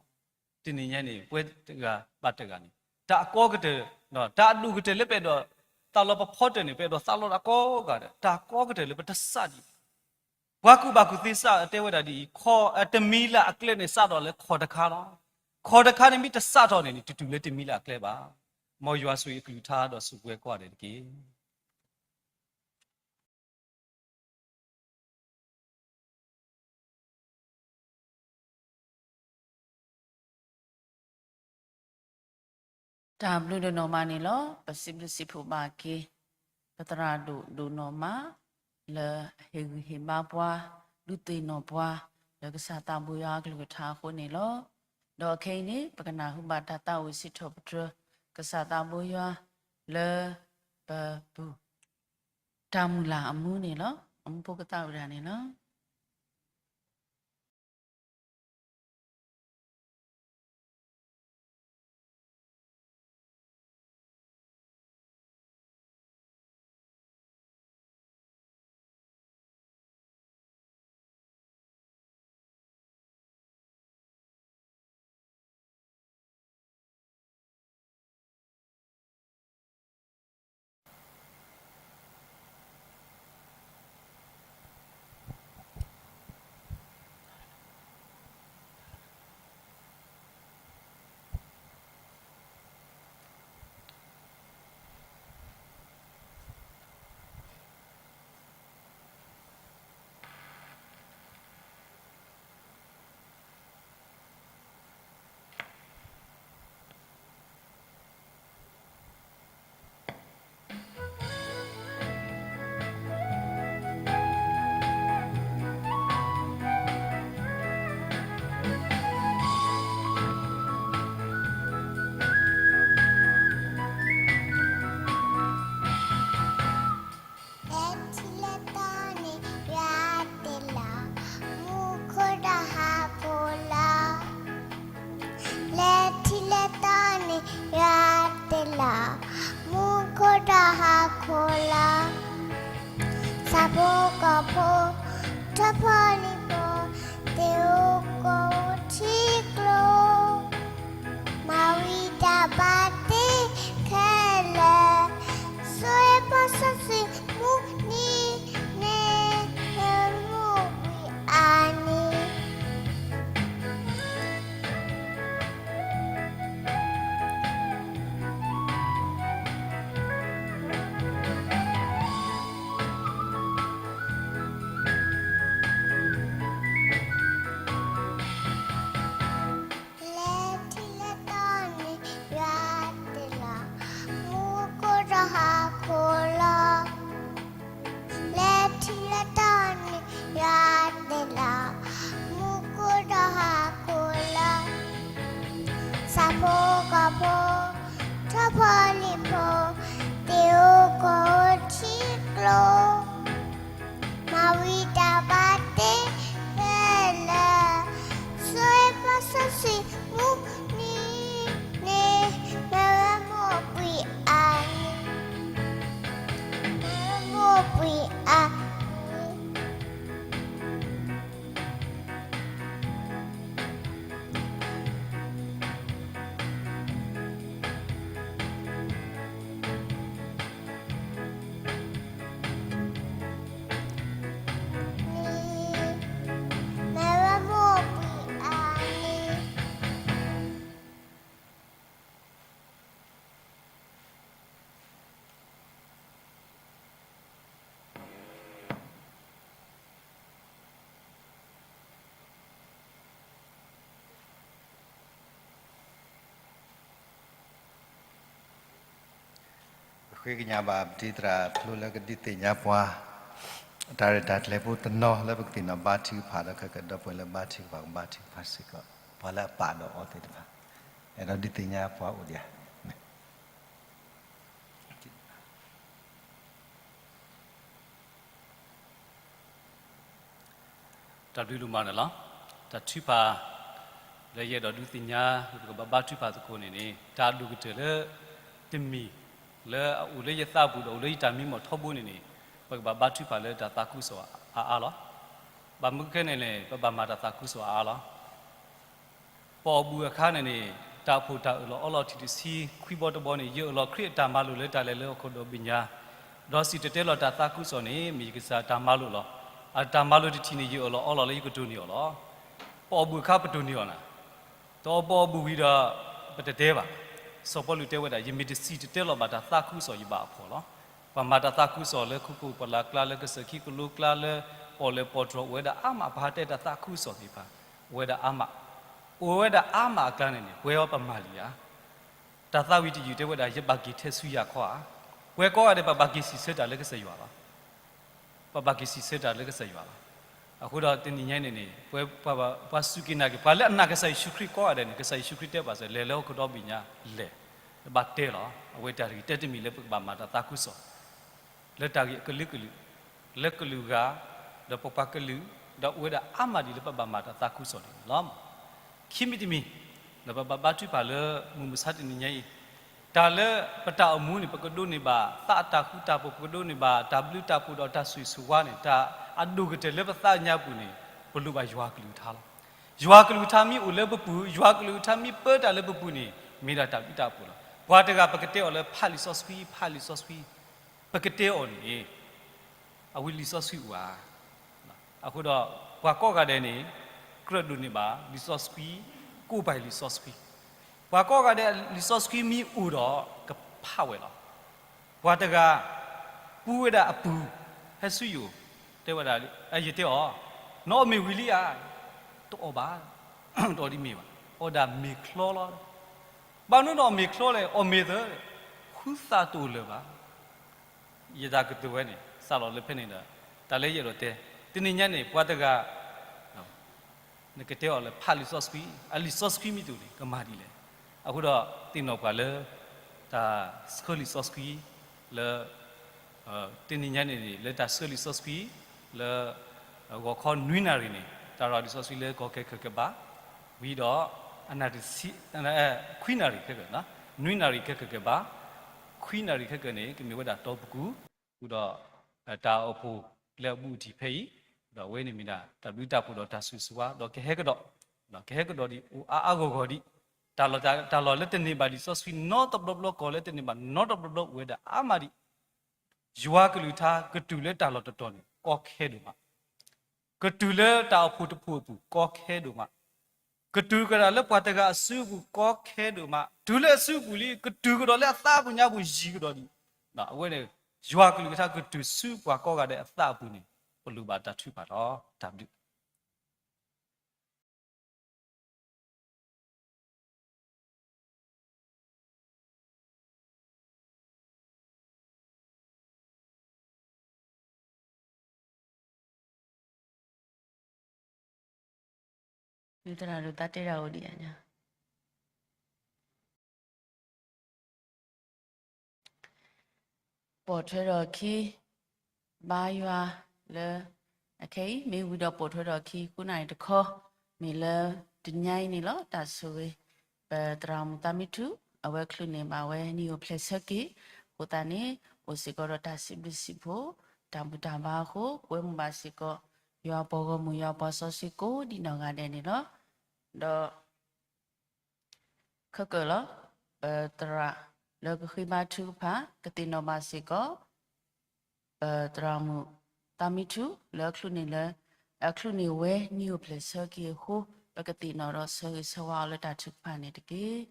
တနံၤညါန့ၣ် ပဝဲတဂၤဘၣ်တဂၤန့ၣ် တၢ်အကီကတၢၢ်, တၢ်အဒိၣ်ကတၢၢ်လၢပအဲၣ်ဒိးသးလီပဖီတၢၢ်န့ၣ် ပအဲၣ်ဒိးသးလီတၢ်ကိးဂၤဒဲး, တၢ်ကီကတၢၢ်လၢပတစးဒံးဘၣ်. ပှၤကူၣ်ဘၣ်ကူၣ်သ့စးတဲဝဲဒၣ်ဒ်အံၤ, တမံၤလၢ်အကျဲန့ၣ် စးထီၣ်လၢခီၣ်တခါလီၤ. ခီၣ်တခါန့ၣ်မ့ၢ်တစးထီၣ်န့ၣ်န့ၣ် တတုၤလၢတမံၤလၢ်အကျဲဘၣ်. မ်ယွၤဆိၣ်ဂ့ၤအကလုၢ်ကထါဒီးဆိၣ်ပှဲၤကိးဂၤဒဲးတက့ၢ်. တၢ်ဘျုးဒိၣ်နီၢ်မးန့ၣ်လီၤ. ပစံးဘျုးစံးဖှိၣ်ဘၣ်က့ၤ ပသရၣ်ဒိၣ်ဒိၣ်နီၢ်မး လၢအဟ့ၣ်ဂံၢ်ဟ့ၣ်ဘါပှၤ ဒုးသ့ၣ်နီၣ်ပှၤ လၢကစၢ်သးဘိယွၤအကလုၢ်ကထါအဃိန့ၣ်လီၤ. ဒီးခဲအံၤန့ၣ် ပကနၢ်ဟူဘၣ်တၢ်သးဝံၣ်စံးထီၣ်ပတြၢၤ ကစၢ်သးဘိယွၤ လၢပပူၤ တၢ်မုၢ်လၢ်အမူန့ၣ်လီၤ. အမူဖိကသးဝံၣ်တၢ်န့ၣ်လီၤ. ထီၣ်ဖီလံၣ်ဖိ, သ့ၣ်ဧိၤကီၢ်ဧိၤထံကျိ, မၤဝံၤတၢ်ဘၣ်တ့ခဲလၢာ်, ဆိၣ်ဂ့ၤပှၤစီဆှံမုၢ်နံၤန့ၣ်, မ့ၢ်မိၢ်ဘှံးအါန့ၣ် လဲၤထံၣ်လၢတီၤန့ၣ် ယွၤတ့လီၤ, မူခိၣ်ဒီးဟီၣ်ခိၣ်လီၤ. လဲၤထံၣ်လၢတီၤန့ၣ် ယွၤတ့လီၤ, မူခိၣ်ဒီးဟီၣ်ခိၣ်လီၤ. ဆၣ်ဖိကီၢ်ဖိ, ထီၣ်ဖီလံၣ်ဖိ, သ့ၣ်ဧိၤကီၢ်ဧိၤထံကျိ မၤဝံၤတၢ်ဘၣ်တ့ခဲလၢာ်, ဆိၣ်ဂ့ၤပှၤစီဆှံမုၢ်နံၤန့ၣ်, မ့ၢ်ဝဲမိၢ်ဘှံးအါန့ၣ်, မ့ၢ်ဝဲမိၢ်ဘှံးအါန့ၣ်. ပဃ့ကညးဘၣ်ပတံၤသရၣ်ဖျိလၢကဒုးသ့ၣ်ညါပှၤ တၢ်ရဲၣ်တၢ်ကျဲၤဖိတနီၤလၢပကသ့ၣ်နီၣ်ဘါထုကဖၣ်ဒီး ခဲကဒီပုၢ်ဝဲၢ်လၢဘါထုကဖၣ် ကဘါထုကဖၣ်စ့ၢ်ကီး ပှၤလၢအပာ်ဒီးအီၤသ့ၣ်တဖၣ် အဲၣ်ဒိးဒုးသ့ၣ်ညါပှၤအိၣ်ဒံးဧါ. တၢ်ဘျုးဒိၣ်မးန့ၣ်လီၤ. တၢ်ထုကဖၣ် လၢယအဲၣ်ဒိးဒုးသ့ၣ်ညါ ပကဘၣ်ဘါထုကဖၣ်သကိးန့ၣ်န့ၣ် တၢ်အဒိၣ်ကတၢၢ်လၢ တမံၤ လၢအအိၣ်လၢယသးပူၤဒီးအိၣ်လၢယတၢ်မံမီၢ်ထီဘိန့ၣ်န့ၣ် ပကဘၣ်ဘါထုကဖၣ်လၢတၢ်သးခုကစီၣ်အါအါလီၤ. ဘၣ်မနုၤခဲန့ၣ်န့ၣ် ပဘၣ်မၤတၢ်သးခုကစီၣ်အါအါလီၤ. ပအီၣ်ဘူၣ်အခါန့ၣ်န့ၣ် တၢ်အိၣ်ဖှိၣ်တၢ်အၢၣ်လီၤအီလီၤထံၣ်တဆံခွံဘီတဘီန့ၣ် ယအၢၣ်လီၤခရံာ်အတၢ်မၤလိာ်လၢတၢ်လဲၤလၢဟီၣ်ခိၣ်ဒီဘ့ၣ်ညါ, ဒီးစံၣ်တဲၤတဲလီၤတၢ်သးခုကစီၣ်န့ၣ် မ့ၢ်ယကစၢ်တၢ်မၤလိာ်လီၤ. အတၢ်မၤလိာ်တထံၣ်န့ၣ် ယအၢၣ်လီၤအီလီၤလၢယကတိၢ်န့ၢ်အီၤလီၤ. ပအီၣ်ဘူၣ်အခါပတိၢ်န့ၢ်အီၤနၤ, ဒီးပအီၣ်ဘူၣ်ဝံၤဒီး ပတတဲဘၣ်. စီၤပီလူးတဲဝဲဒၣ် ယမ့ၢ်တစံၣ်တဲၤတဲလီၤဘၣ်တၢ်သးခုကစီၣ် ယဘၣ်အဖှီၣ်လီၤ. ပှၤမၤတၢ်သးခုကစီၣ်လၢခိခိၣ်ပလၢ်ကျါ လၢကစၢၢ်ခံကလိကျါ လၢပီၣ်လဲၣ်ပီၣ်တြီၤ အိၣ်ဝဲဒၣ်အါမး ပဟးတဲတၢ်သးခုကစီၣ်သ့ၣ်တဖၣ် အိၣ်ဝဲဒၣ်အါမး, အိၣ်ဝဲဒၣ်အါမးအကျါန့ၣ်န့ၣ် ပှၤအီၤပမၤလံဧါ. တၢ်သးဝံၣ်တယုၢ်တဲဝဲဒၣ် ယဘၣ်က့ၤထဲဆူယၤခီဧါ. ပှၤကိးဂၤဒဲး ပဘၣ်က့ၤစံးဆၢတၢ်လၢကစၢ်ယွၤလီၤ. ပဘၣ်က့ၤစံးဆၢတၢ်လၢကစၢ်ယွၤလီၤ. အဃိဒီးတနံၤညါန့ၣ်န့ၣ် ပှၤစူၢ်က့ၤနာ်က့ၤ ပှၤလၢအနာ်ကစၢ်ယ့ၣ်ၡူးခရံာ်ကိးဂၤဒဲးန့ၣ် ကစၢ်ယ့ၣ်ၡူးခရံာ်တဲဘၣ်စၢၤ လဲၤလၢဟီၣ်ခိၣ်ဒီဘ့ၣ်ညါလဲၤ, တဘၣ်တဲလီၤ. အဝဲတၢ်ဂ့ၢ်တဲတမံၤလၢပကဘၣ်မၤတၢ်သးခုကစီၣ် လၢတၢ်ဂ့ၢ်အကလုာ်ကလုာ်, လၢကလုာ်ဂၤ, ဒီးပပှၤကလုာ်, ဒီးအိၣ်ဝဲဒၣ်အါမးဒ်လၢပဘၣ်မၤတၢ်သးခုကစီၣ်န့ၣ်လီၤ. ခံမံၤတမံၤ, ဒီးပဘၣ်ဘါထုကဖၣ်လၢမုၢ်မဆါတနံၤညါအံၤ, တၢ်လၢပတၢ်အိၣ်မူန့ၣ် ပကဒိးန့ၢ်ဘၣ်သးအတၢ်ဃူတၢ်ဖိး, ပကဒိးန့ၢ်ဘၣ်တၢ်ဘျုးတၢ်ဖှိၣ်ဒီးတၢ်ဆိၣ်ဂ့ၤဆိၣ်ဝါန့ၣ် တၢ်အဒိၣ်ကတၢၢ်လၢပသးညါပူၤန့ၣ် ပလိၣ်ဘၣ်ယွၤကလုၢ်ကထါလီၤ. ယွၤကလုၢ်ကထါမ့ၢ်အိၣ်လၢပပူၤ, ယွၤကလုၢ်ကထါမ့ၢ်ပၢတၢ်လၢပပူၤန့ၣ် မ့ၢ်ဒၣ်တၢ်ဘျုးတၢ်ဖှိၣ်လီၤ. ပှၤတဂၤပကတဲအီၤလၢဖးလံာ်စီဆှံ, ဖးလံာ်စီဆှံ, ပကတဲအီၤန့ၣ် အဝဲလံာ်စီဆှံအိၣ်ဧါ. အဃိဒီး ပှၤကိးဂၤဒဲးန့ၣ် ကြၢးဒိးန့ၢ်ဘၣ်လံာ်စီဆှံ, ကိးပာ်လံာ်စီဆှံ, ပှၤကိးဂၤဒဲးလံာ်စီဆှံမ့ၢ်အိၣ်ဒီးကဖးဝဲလီၤ. ပှၤတဂၤ ပူဝဲဒၣ်အပူၤ ဟဲဆူယအိၣ်, တဲဝဲဒၣ်, ယတဲအီၤ, နအီၣ်မ့ၤဝံၤလံဧါ. တအီၣ်ဘၣ်, တအီၣ်ဒ်မ့ၤဘၣ်, အီၣ်ဒၣ်မ့ၤချီလီၤ. ဘၣ်မနုၤနအီၣ်မ့ၤချီလဲၣ်, အီၣ်မ့ၤသၢ, ဃုသးတအိၣ်လၢၤဘၣ်. ယတၢ်ကတိၤဝဲန့ၣ် စးလီၤလၢဖဲန့ၣ်ဒီး တၢ်လၢယအဲၣ်ဒိးတဲ တနံၤညါန့ၣ် ပှၤတဂၤ နကတဲအီၤလၢဖးလံာ်စီဆှံ, အလံာ်စီဆှံမ့ၢ်တအိၣ်န့ၣ် ကမၤဒ်လဲၣ်. အဃိဒီးသ့ၣ်နီၣ်ပှၤလၢ တၢ်ဆှၢလံာ်စီဆှံ လၢ တနံၤညါန့ၣ်န့ၣ် လၢတၢ်ဆှၢလံာ်စီဆှံ လၢ ဂီၤခီနွံနၣ်ရံၣ်န့ၣ် တၢ်ရၤလံာ်စီဆှံလၢကီၢ်ခဲခဲကဘါ, ဝံၤဒီး အနၣ်တဆံ ခွံနၣ်ရံၣ်ခဲက, နွံနၣ်ရံၣ်ခဲကကဘါ, ခွံနၣ်ရံၣ်ခဲကန့ၣ် ကမ့ၢ်ဝဲဒၣ်တီပကူ, ဃုာ်ဒီး တၢ်အိၣ်ဖှိၣ်လၢအဘူးအတံၢ်ဖဲအံၤ ဒီးအဝဲန့ၣ်မ့ၢ်ဒၣ် တၢ်ဘျုးတၢ်ဖှိၣ်ဒီးတၢ်ဆိၣ်ဂ့ၤဆိၣ်ဝါ ဒီးကဟဲကဒီး, ကဟဲကဒီးဒံး အိၣ်အါအါဂီၢ်ဂီၢ်ဒံး, တၢ်လီၢ် တၢ်လီၢ်လၢတန့ၢ်ဘၣ်ဒံးစီဆှံနီတဘျီဘျီ ကီၢ်လၢတန့ၢ်ဘၣ်နီတဘျီဘျီအိၣ်ဝဲဒၣ်အါမးဒံး, ယွၤကလုၢ်ကထါကတုၤလၢတၢ်လီၢ်တတီၤန့ၣ် ကီခဲဒိၣ်မး, ကတုၤလၢတၢ်အိၣ်ဖှိၣ်တဖှိၣ်အပူၤ ကီခဲဒိၣ်မး, ကတုၤကဒီးလၢပှၤတဂၤအစုအပူၤ ကီခဲဒိၣ်မး, တုၤလၢအစုအပူၤလံ ကတုၤကဒီးလၢအသးပူၤညါပူၤယံၤကဒီးဒံး, အဝဲန့ၣ် ယွၤကလုၢ်ကထါကတုၤဆူပှၤကိးဂၤဒဲးအသးအပူၤန့ၣ် ပလိၣ်ဘၣ်တၢ်ထုကဖၣ်လီၤ. တၢ်ဘျုး သရၣ်ဒိၣ်သးတ့တၢ်အိၣ်ဒံးဧါညါ ပိာ်ထွဲထီၣ်အခံ ဘါယွၤလၢ အခဲအံၤ မ့ၢ်ဝံၤဒီးပိာ်ထွဲထီၣ်အခံ ဃုနၣ်ရံၣ်တခီ မ့ၢ်လၢတနံၤအံၤန့ၣ်လီၤ. တၢ်ဆိၣ်ဂ့ၤ ပသရၣ်မုၣ်သးမံထူ အဝဲချုးန့ၢ်ဘၣ်ဝဲနံၣ်အိၣ်ဖျဲၣ်ဆၢက့ၤ အဃိသတးန့ၣ် အိၣ်စ့ၢ်ကီးဒီးတၢ်စံးဘျုးစံးဖှိၣ် တၢ်ဘူၣ်တၢ်ဘါအဃိ ကွဲမုာ်ဘၣ်စ့ၢ်ကီး ယွၤပှၤဂီၢ်မုၢ် ယွၤပှၤစီဆှံကိးဒံးနီၢ်ဂၤဒဲးန့ၣ်လီၤ. ဒီး ခဲကၢၢ်လီၤ. ပသရၣ်လၢကဃ့ဘါထုကဖၣ် ကသ့ၣ်နီၣ်ဘၣ်စ့ၢ်ကီး ပသရၣ်မုၣ်သးမံထူ လၢအချုးန့ၢ်လၢ အချုးန့ၢ်ဝဲနံၣ်အိၣ်ဖျဲၣ်ဆၢက့ၤအဃိ ပကသ့ၣ်နီၣ်ဒီးဆၢဂ့ၤဆၢဝါအီၤလၢတၢ်ထုကဖၣ်န့ၣ်တက့ၢ်.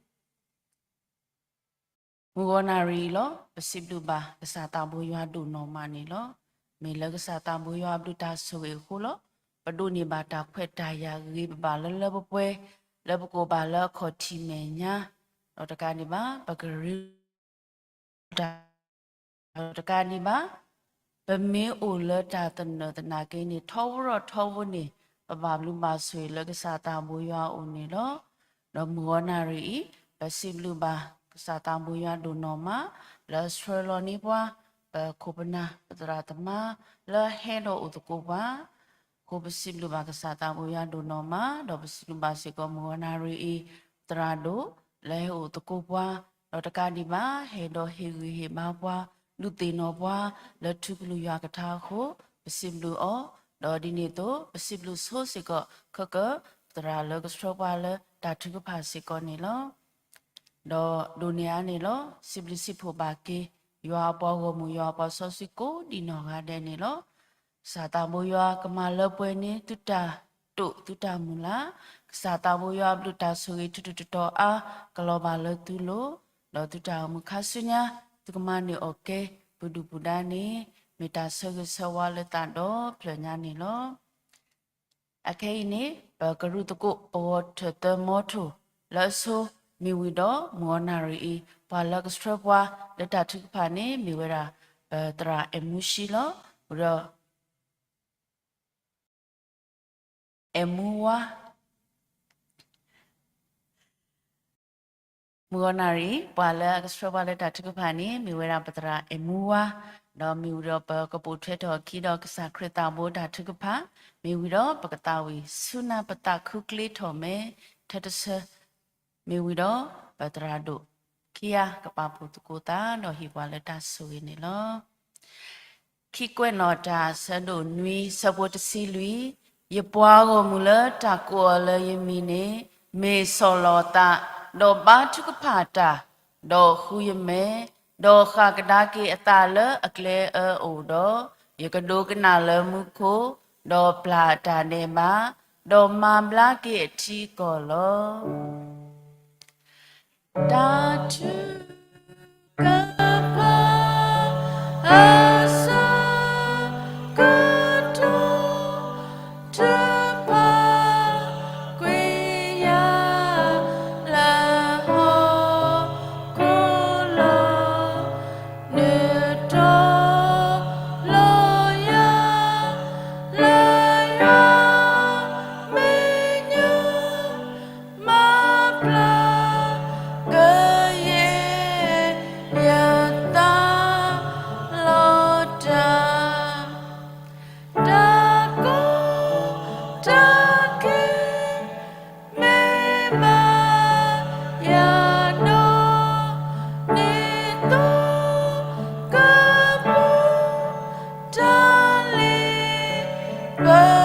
မုၢ်ဂီၤနၣ်ရံၣ်အံၤလီၤ. ပစံးဘျုးဘၣ်ကစၢ်သးဘိယွၤဒိၣ်နီၢ်မးန့ၣ်လီၤ. မ့ၢ်လၢကစၢ်သးဘိယွၤအဘျုးတၢ်ဆိၣ်ဂ့ၤအဃိလီၤ. ပဒိးန့ၢ်ဘၣ်တၢ်ခွဲးတၢ်ယာ်ဂ့ၤဂ့ၤဘၣ်ဘၣ်လၢလၢပှဲၤပှဲၤ လၢပကအိၣ်ဘၣ်လၢအခီၣ်ထံးမဲာ်ညါ ဒီးတကးဒံးဘၣ် ပကရ့ တၢ်တကးဒံးဘၣ် ပမ့ၢ်အိၣ်လၢတၢ်သနၢၣ်သနာ်က့န့ၣ် ထီဘိထီဘိန့ၣ် ပဘၣ်ဘျုးဘၣ်ဆိၣ်ဂ့ၤလၢကစၢ်သးဘိယွၤအအိၣ်န့ၣ်လီၤ. ဒီးမုၢ်ဂီၤနၣ်ရံၣ်အံၤ ပစံးဘျုးဘၣ်ကစၢ်သးဘိယွၤဒိၣ်နီၢ်မး လၢအဆှၢလီၤန့ၢ်ပှၤ ပခိၣ်ပနၢ်ပသရၣ်သမါ လၢဟဲဒီးအိၣ်သကိးပှၤ အဃိပစံးဘျုးဘၣ်ကစၢ်သးဘိယွၤဒိၣ်နီၢ်မး ဒီးပစံးဘျုးဘၣ်စ့ၢ်ကီးမုၢ်ဂီၤနၣ်ရံၣ်အံၤ သရၣ်ဒိၣ် လၢဟဲအိၣ်သကိးပှၤ ဒီးတကးဒံးဘၣ် ဟဲဒီးဟ့ၣ်ဂံၢ်ဟ့ၣ်ဘါပှၤ ဒုးသ့ၣ်နီၣ်ပှၤ လၢထူကလုၢ်ယွၤကထါအဃိ ပစံးဘျုးအီၤ ဒီးဒ်န့ၣ်အသိး ပစံးဘျုးဆိစ့ၢ်ကီး ခဲကၢၢ် သရၣ်လၢကဆှၢပှၤလၢတၢ်ထုကဖၣ်စ့ၢ်ကီးန့ၣ်လီၤ. ဒီးဒိၣ်န့ၢ်အါန့ၣ်လီၤ. စံးဘျုးစံးဖှိၣ်ဘၣ်က့ၤ ယွၤအပှၤဂီၢ်မုၢ် ယွၤအပှၤစီဆှံကိးဒံးနီၢ်ဂၤဒဲးန့ၣ်လီၤ. ကစၢ်သးဘိယွၤကမၤလၢပှဲၤန့ၢ်သုတၢ်တိာ်သုတၢ်မုၢ်လၢ်, ကစၢ်သးဘိယွၤအဘျုးတၢ်ဆိၣ်ဂ့ၤထူးထူးတီၤတီၤအါ ကလီၤဘၣ်လၢသုလိၤ, ဒီးသုတၢ်အိၣ်မူခါဆူညါ သုကမၤန့ၢ်အီၣ်ကဲ ပဒုၣ်ပဒါန့ၣ် မ့ၢ်တၢ်ဆၢဂ့ၤဆၢဝါလၢသးဒီဖျၢၣ်ညါန့ၣ်လီၤ. အခဲအံၤန့ၣ် ပကရူၢ်သကိးပဂီၤထၢၣ်သၢမီထိၣ်လၢအဆိ မ့ၢ်ဝံၤဒီးမုၢ်ဂီၤနၣ်ရံၣ်အံၤ ပှၤလၢကဆှၢပှၤလၢတၢ်ထုကဖၣ်န့ၣ် မ့ၢ်ဝဲဒၣ် ပသရၣ်အဲၣ်မူရှံလီၤ. ဝံၤဒီး အဲၣ်မူဝါ မုၢ်ဂီၤနၣ်ရံၣ် ပှၤလၢအကဆှၢပှၤလၢတၢ်ထုကဖၣ်န့ၣ် မ့ၢ်ဝဲဒၣ်ပသရၣ်အဲၣ်မူဝါ, ဒီးမ့ၢ်ဝံၤဒီးပကပိာ်ထွဲထီၣ်အခံဒီးကစၢ်ခရံာ်သးဘိတၢ်ထုကဖၣ်, မ့ၢ်ဝံၤဒီးပကသးဝံၣ်ဆူနၢ်ပသးခုကျ့ထီၣ်မဲ ထဲတဆၢ, မ့ၢ်ဝံၤဒီးပသရၣ်ဒိၣ်ခံဂၤ ကပာ်ဖှိၣ်သကိးသးဒီးဟ့ၣ်ပှၤလၢတၢ်ဆိၣ်ဂ့ၤန့ၣ်လီၤ. ခံကွဲးနီၣ်တၢ် ဆၢဒိၣ်နွံ ဆၢဖိတဆံလွံၢ်, ယပှၤဂီၢ်မုၢ်လၢတၢ်ကိးအီၤလၢယမံၤန့ၣ် မ့ၢ်ဆီၣ်လီၤအသး, ဒီးဘါထုကဖၣ်တၢ်, ဒီးဃုယမဲာ်, ဒီးဃၣ်ကဒါက့ၤအသးလၢအကျဲအၢအအိၣ်ဒီး, ယကဒိကနၣ်လၢမူခိၣ်, ဒီးပျၢ်အတၢ်ဒဲးဘး, ဒီးမၤဘျါက့ၤအထံအကီၢ်လီၤ. တၢ်ထုကဖၣ်အဆၢကတီၢ် ထုကဖၣ်ကွံာ်ယၤ လၢဟီၣ်ခိၣ်လီၤ. နုာ်တီၤလီၤယၤ လၢယွၤမဲာ်ညါ မၤပျၢ်ကယဲၢ် ယသးလီၤတၢ်, တၢ်ကီတၢ်ခဲ မ့ၢ်ဘၣ်ယၤဒီး နံၤသိကပူၤ တၢ်လ့ပ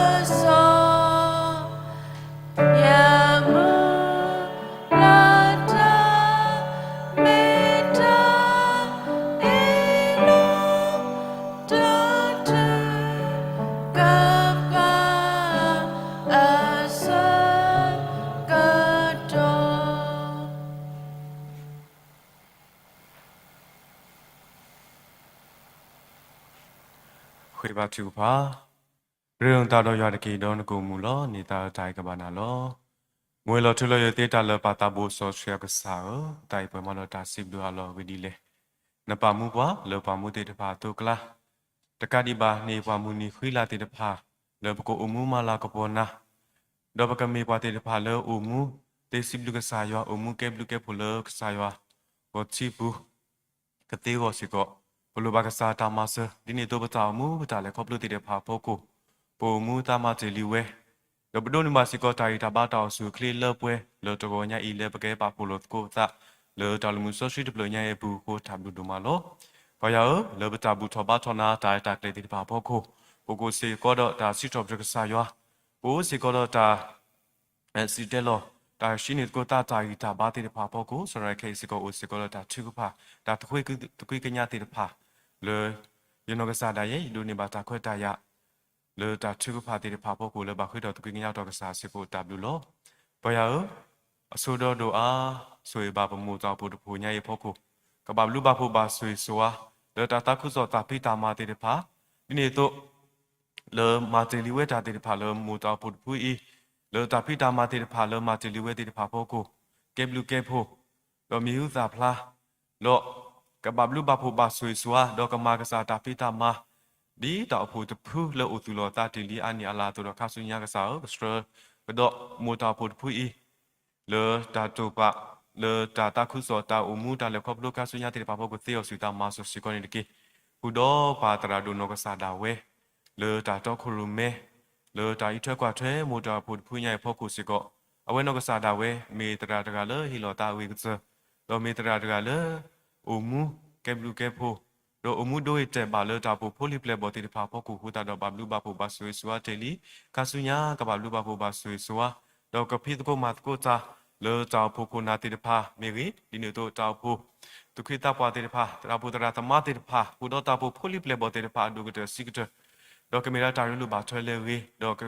ပဃ့ဘါထုကဖၣ်. ရ့လိာ်နသးဒီးယွၤတက့ၢ်, ဒီးနကအိၣ်မူလီၤ. န့ၢ်သါအတၢ်အံၤကဘၣ်နၤလီၤ. မ့ၢ်လီၤထူလီၤယိာ်သ့တၢ်လၢာ်ပၢ်သးဘိစီဆှံအကစၢ်ဧၢ, တၢ်အံၤပှဲၤမးဒီးတၢ်စံးဘျုးအလီၢ်အဂ့ၢ်ဒ်လဲၣ်. နပာ်မူပှၤလၢပှၤမူသ့ၣ်တဖၣ်အသိးအကျါ, တကးဒံးဘၣ် န့ၢ်ပှၤမုၢ်နံၤဃံလၤသ့ၣ်တဖၣ် လၢပကအိၣ်မူမၤလၤကပီၤနၤ, ဒီးပကမ့ၢ်ပှၤသ့ၣ်တဖၣ်လၢအိၣ်မူ သ့စံးဘျုးကစၢ်ယွၤ, အိၣ်မူကဲဘျုးကဲဖှိၣ်လၢကစၢ်ယွၤဂီၤထံပူၤ ကသ့အဂီၢ်စ့ၢ်ကီး, ပလိၣ်ဘၣ်ကစၢ်တၢ်မၤစၢၤ, ဒ်န့ၣ်အသိးပတၢ်အိၣ်မူ ပတၢ်လဲၤခီဖျိသ့ၣ်တဖၣ်အဖီခိၣ်, ပအိၣ်မူသးမၤတ့ၢ်လံဝဲ, ဒီးပဒိးန့ၢ်ဘၣ်စ့ၢ်ကီးတၢ်ဂံၢ်တၢ်ဘါတၢ်အိၣ်ဆူၣ်အိၣ်ချ့လၢပှဲၤ လၢတဂီၤညါအံၤလၢပကဟဲပာ်ဖှိၣ်လိာ်သကိးပသး လၢတၢ်လၢမုၢ်စီဆှံတဖျၢၣ်ညါအံၤအပူၤအဃိ တၢ်ဘျုးဒိၣ်မးလီၤ. ပၢ်ယွၤဧၢ, လၢပတၢ်ဘူၣ်ထီၣ်ဘါထီၣ်နၤ တၢ်ရဲၣ်တၢ်ကျဲၤသ့ၣ်တဖၣ်အဖီခိၣ်, ပကအိၣ်စ့ၢ်ကီးဒီးတၢ်စံးထီၣ်ပတြၢၤကစၢ်ယွၤ, ပအိၣ်စ့ၢ်ကီးဒီးတၢ် စံၣ်တဲၤတဲလီၤ တၢ်ဟံးန့ၢ်သကိးသးတၢ်ဂံၢ်တၢ်ဘါသ့ၣ်တဖၣ်အဖီခိၣ်, စရီခဲအံၤစ့ၢ်ကီးအိၣ်စ့ၢ်ကီးလၢတၢ်ထုကဖၣ်, တၢ်သကွ့ကညးသ့ၣ်တဖၣ်, လၢယနီၢ်ကစၢ်ဒၣ်ယဲ ယဒိးန့ၢ်ဘၣ်တၢ်ခွဲးတၢ်ယာ် လၢတၢ်ထုကဖၣ်သ့ၣ်တဖၣ်အဖီခိၣ် လၢဘၣ်ဃ့ထီၣ်သကွ့ကညးထီၣ်ကစၢ်စ့ၢ်ကီးတၢ်ဘျုးလီၤ. ပၢ်ယွၤဧၢ, အဆိဒီးဒိၣ်အါ, ဆိၣ်ဂ့ၤဘၣ်ပမိၢ်တၢ်အိၣ်ဖှိၣ်တဖုညါအံၤအဖီခိၣ်, ကဘၣ်ဘျုးဘၣ်ဖှိၣ်ဘၣ်ဆိၣ်ဂ့ၤဆိၣ်ဝါ, လၢတၢ်သးခုကစီၣ်တၢ်ဖံးတၢ်မၤသ့ၣ်တဖၣ်, ဒ်န့ၣ်အသိး လၢမၤတ့ၢ်လံဝဲတၢ်သ့ၣ်တဖၣ်လၢမိၢ်တၢ်အိၣ်ဖှိၣ်တဖုအံၤ, လၢတၢ်ဖံးတၢ်မၤသ့ၣ်တဖၣ်လၢမၤတ့ၢ်လံဝဲသ့ၣ်တဖၣ်အဖီခိၣ်, ကဲဘျုးကဲဖှိၣ်, ဒီးမံၤဟူသၣ်ဖျါ, ဒီးကဘၣ်ဘျုးဘၣ်ဖှိၣ်ဘၣ်ဆိၣ်ဂ့ၤဆိၣ်ဝါ, ဒီးကမၤကစၢ်တၢ်ဖံးတၢ်မၤ, ဒ်တၢ်အိၣ်ဖှိၣ်တဖုလၢအိၣ်သူၣ်လီၤအသးတ့ၢ်လံအါနံၣ်အလါအသိးဒီး ခါဆူညါကစၢ်ဧၢ, ကဆှၢကဒီးမိၢ်တၢ်အိၣ်ဖှိၣ်တဖုအံၤ လၢတၢ်တိာ်ပာ်, လၢတၢ်သးခုကစီၣ်တၢ်အိၣ်မူတၢ်လဲၤခီဖျိခါဆူညါသ့ၣ်တဖၣ်အဖီခိၣ် သ့အီၤဆူတၢ်မၤစၢၤစ့ၢ်ကီးန့ၣ်တက့ၢ်. ဃုာ်ဒီးပၢ်သရၣ်ဒိၣ်နီၢ်ကစၢ်ဒၣ်ဝဲ လၢတၢ်တီခိၣ်ရိၣ်မဲ, လၢတၢ်အံးထွဲကွၢ်ထွဲမိၢ်တၢ်အိၣ်ဖှိၣ်တဖုညါအံၤအဖီခိၣ်စ့ၢ်ကီး, အဝဲနီၢ်ကစၢ်ဒၣ်ဝဲ မ့ၢ်သရၣ်တဂၤလၢဟ့ၣ်လီၤသးအဂ့ၤကတၢၢ်, ဒီးမ့ၢ်သရၣ်တဂၤလၢ အိၣ်မူကဲဘျုးကဲဖှိၣ်, ဒီးအိၣ်မူဒိဂ့ၤတဲာ်ဘၣ်လၢတၢ်အိၣ်ဖှိၣ်ဖိလံၤပျဲၢ်ဘီၣ်သ့ၣ်တဖၣ်အဖီခိၣ်အဃိသတးဒီး ဘၣ်ဘျုးဘၣ်ဖှိၣ်ဘၣ်ဆိၣ်ဂ့ၤဆိၣ်ဝါတ့ၢ်လံ, ခါဆူညါကဘၣ်ဘျုးဘၣ်ဖှိၣ်ဘၣ်ဆိၣ်ဂ့ၤဆိၣ်ဝါ, ဒီးကဖံးသကိးမၤသကိးတၢ်လၢတၢ်အိၣ်ဖှိၣ်ခိၣ်နၢ်သ့ၣ်တဖၣ်မ့ၢ်ဂ့ၤ, ဒ်န့ၣ်အသိးတၢ်အိၣ်ဖှိၣ်သူၣ်က့သးပှၢ်သ့ၣ်တဖၣ်, သရၣ်ဖိသရၣ်သမါသ့ၣ်တဖၣ်, ဃုာ်ဒီးတၢ်အိၣ်ဖှိၣ်ဖိလံၤပျဲၢ်ဘီၣ်သ့ၣ်တဖၣ်အဒိၣ်ကတၢၢ်ဆံးကတၢၢ်, ဒီးကမ့ၢ်ဒၣ်တၢ်ရ့လိာ်ဘၣ်ထွဲလၢအဂ့ၤ, ဒီးက ဟံ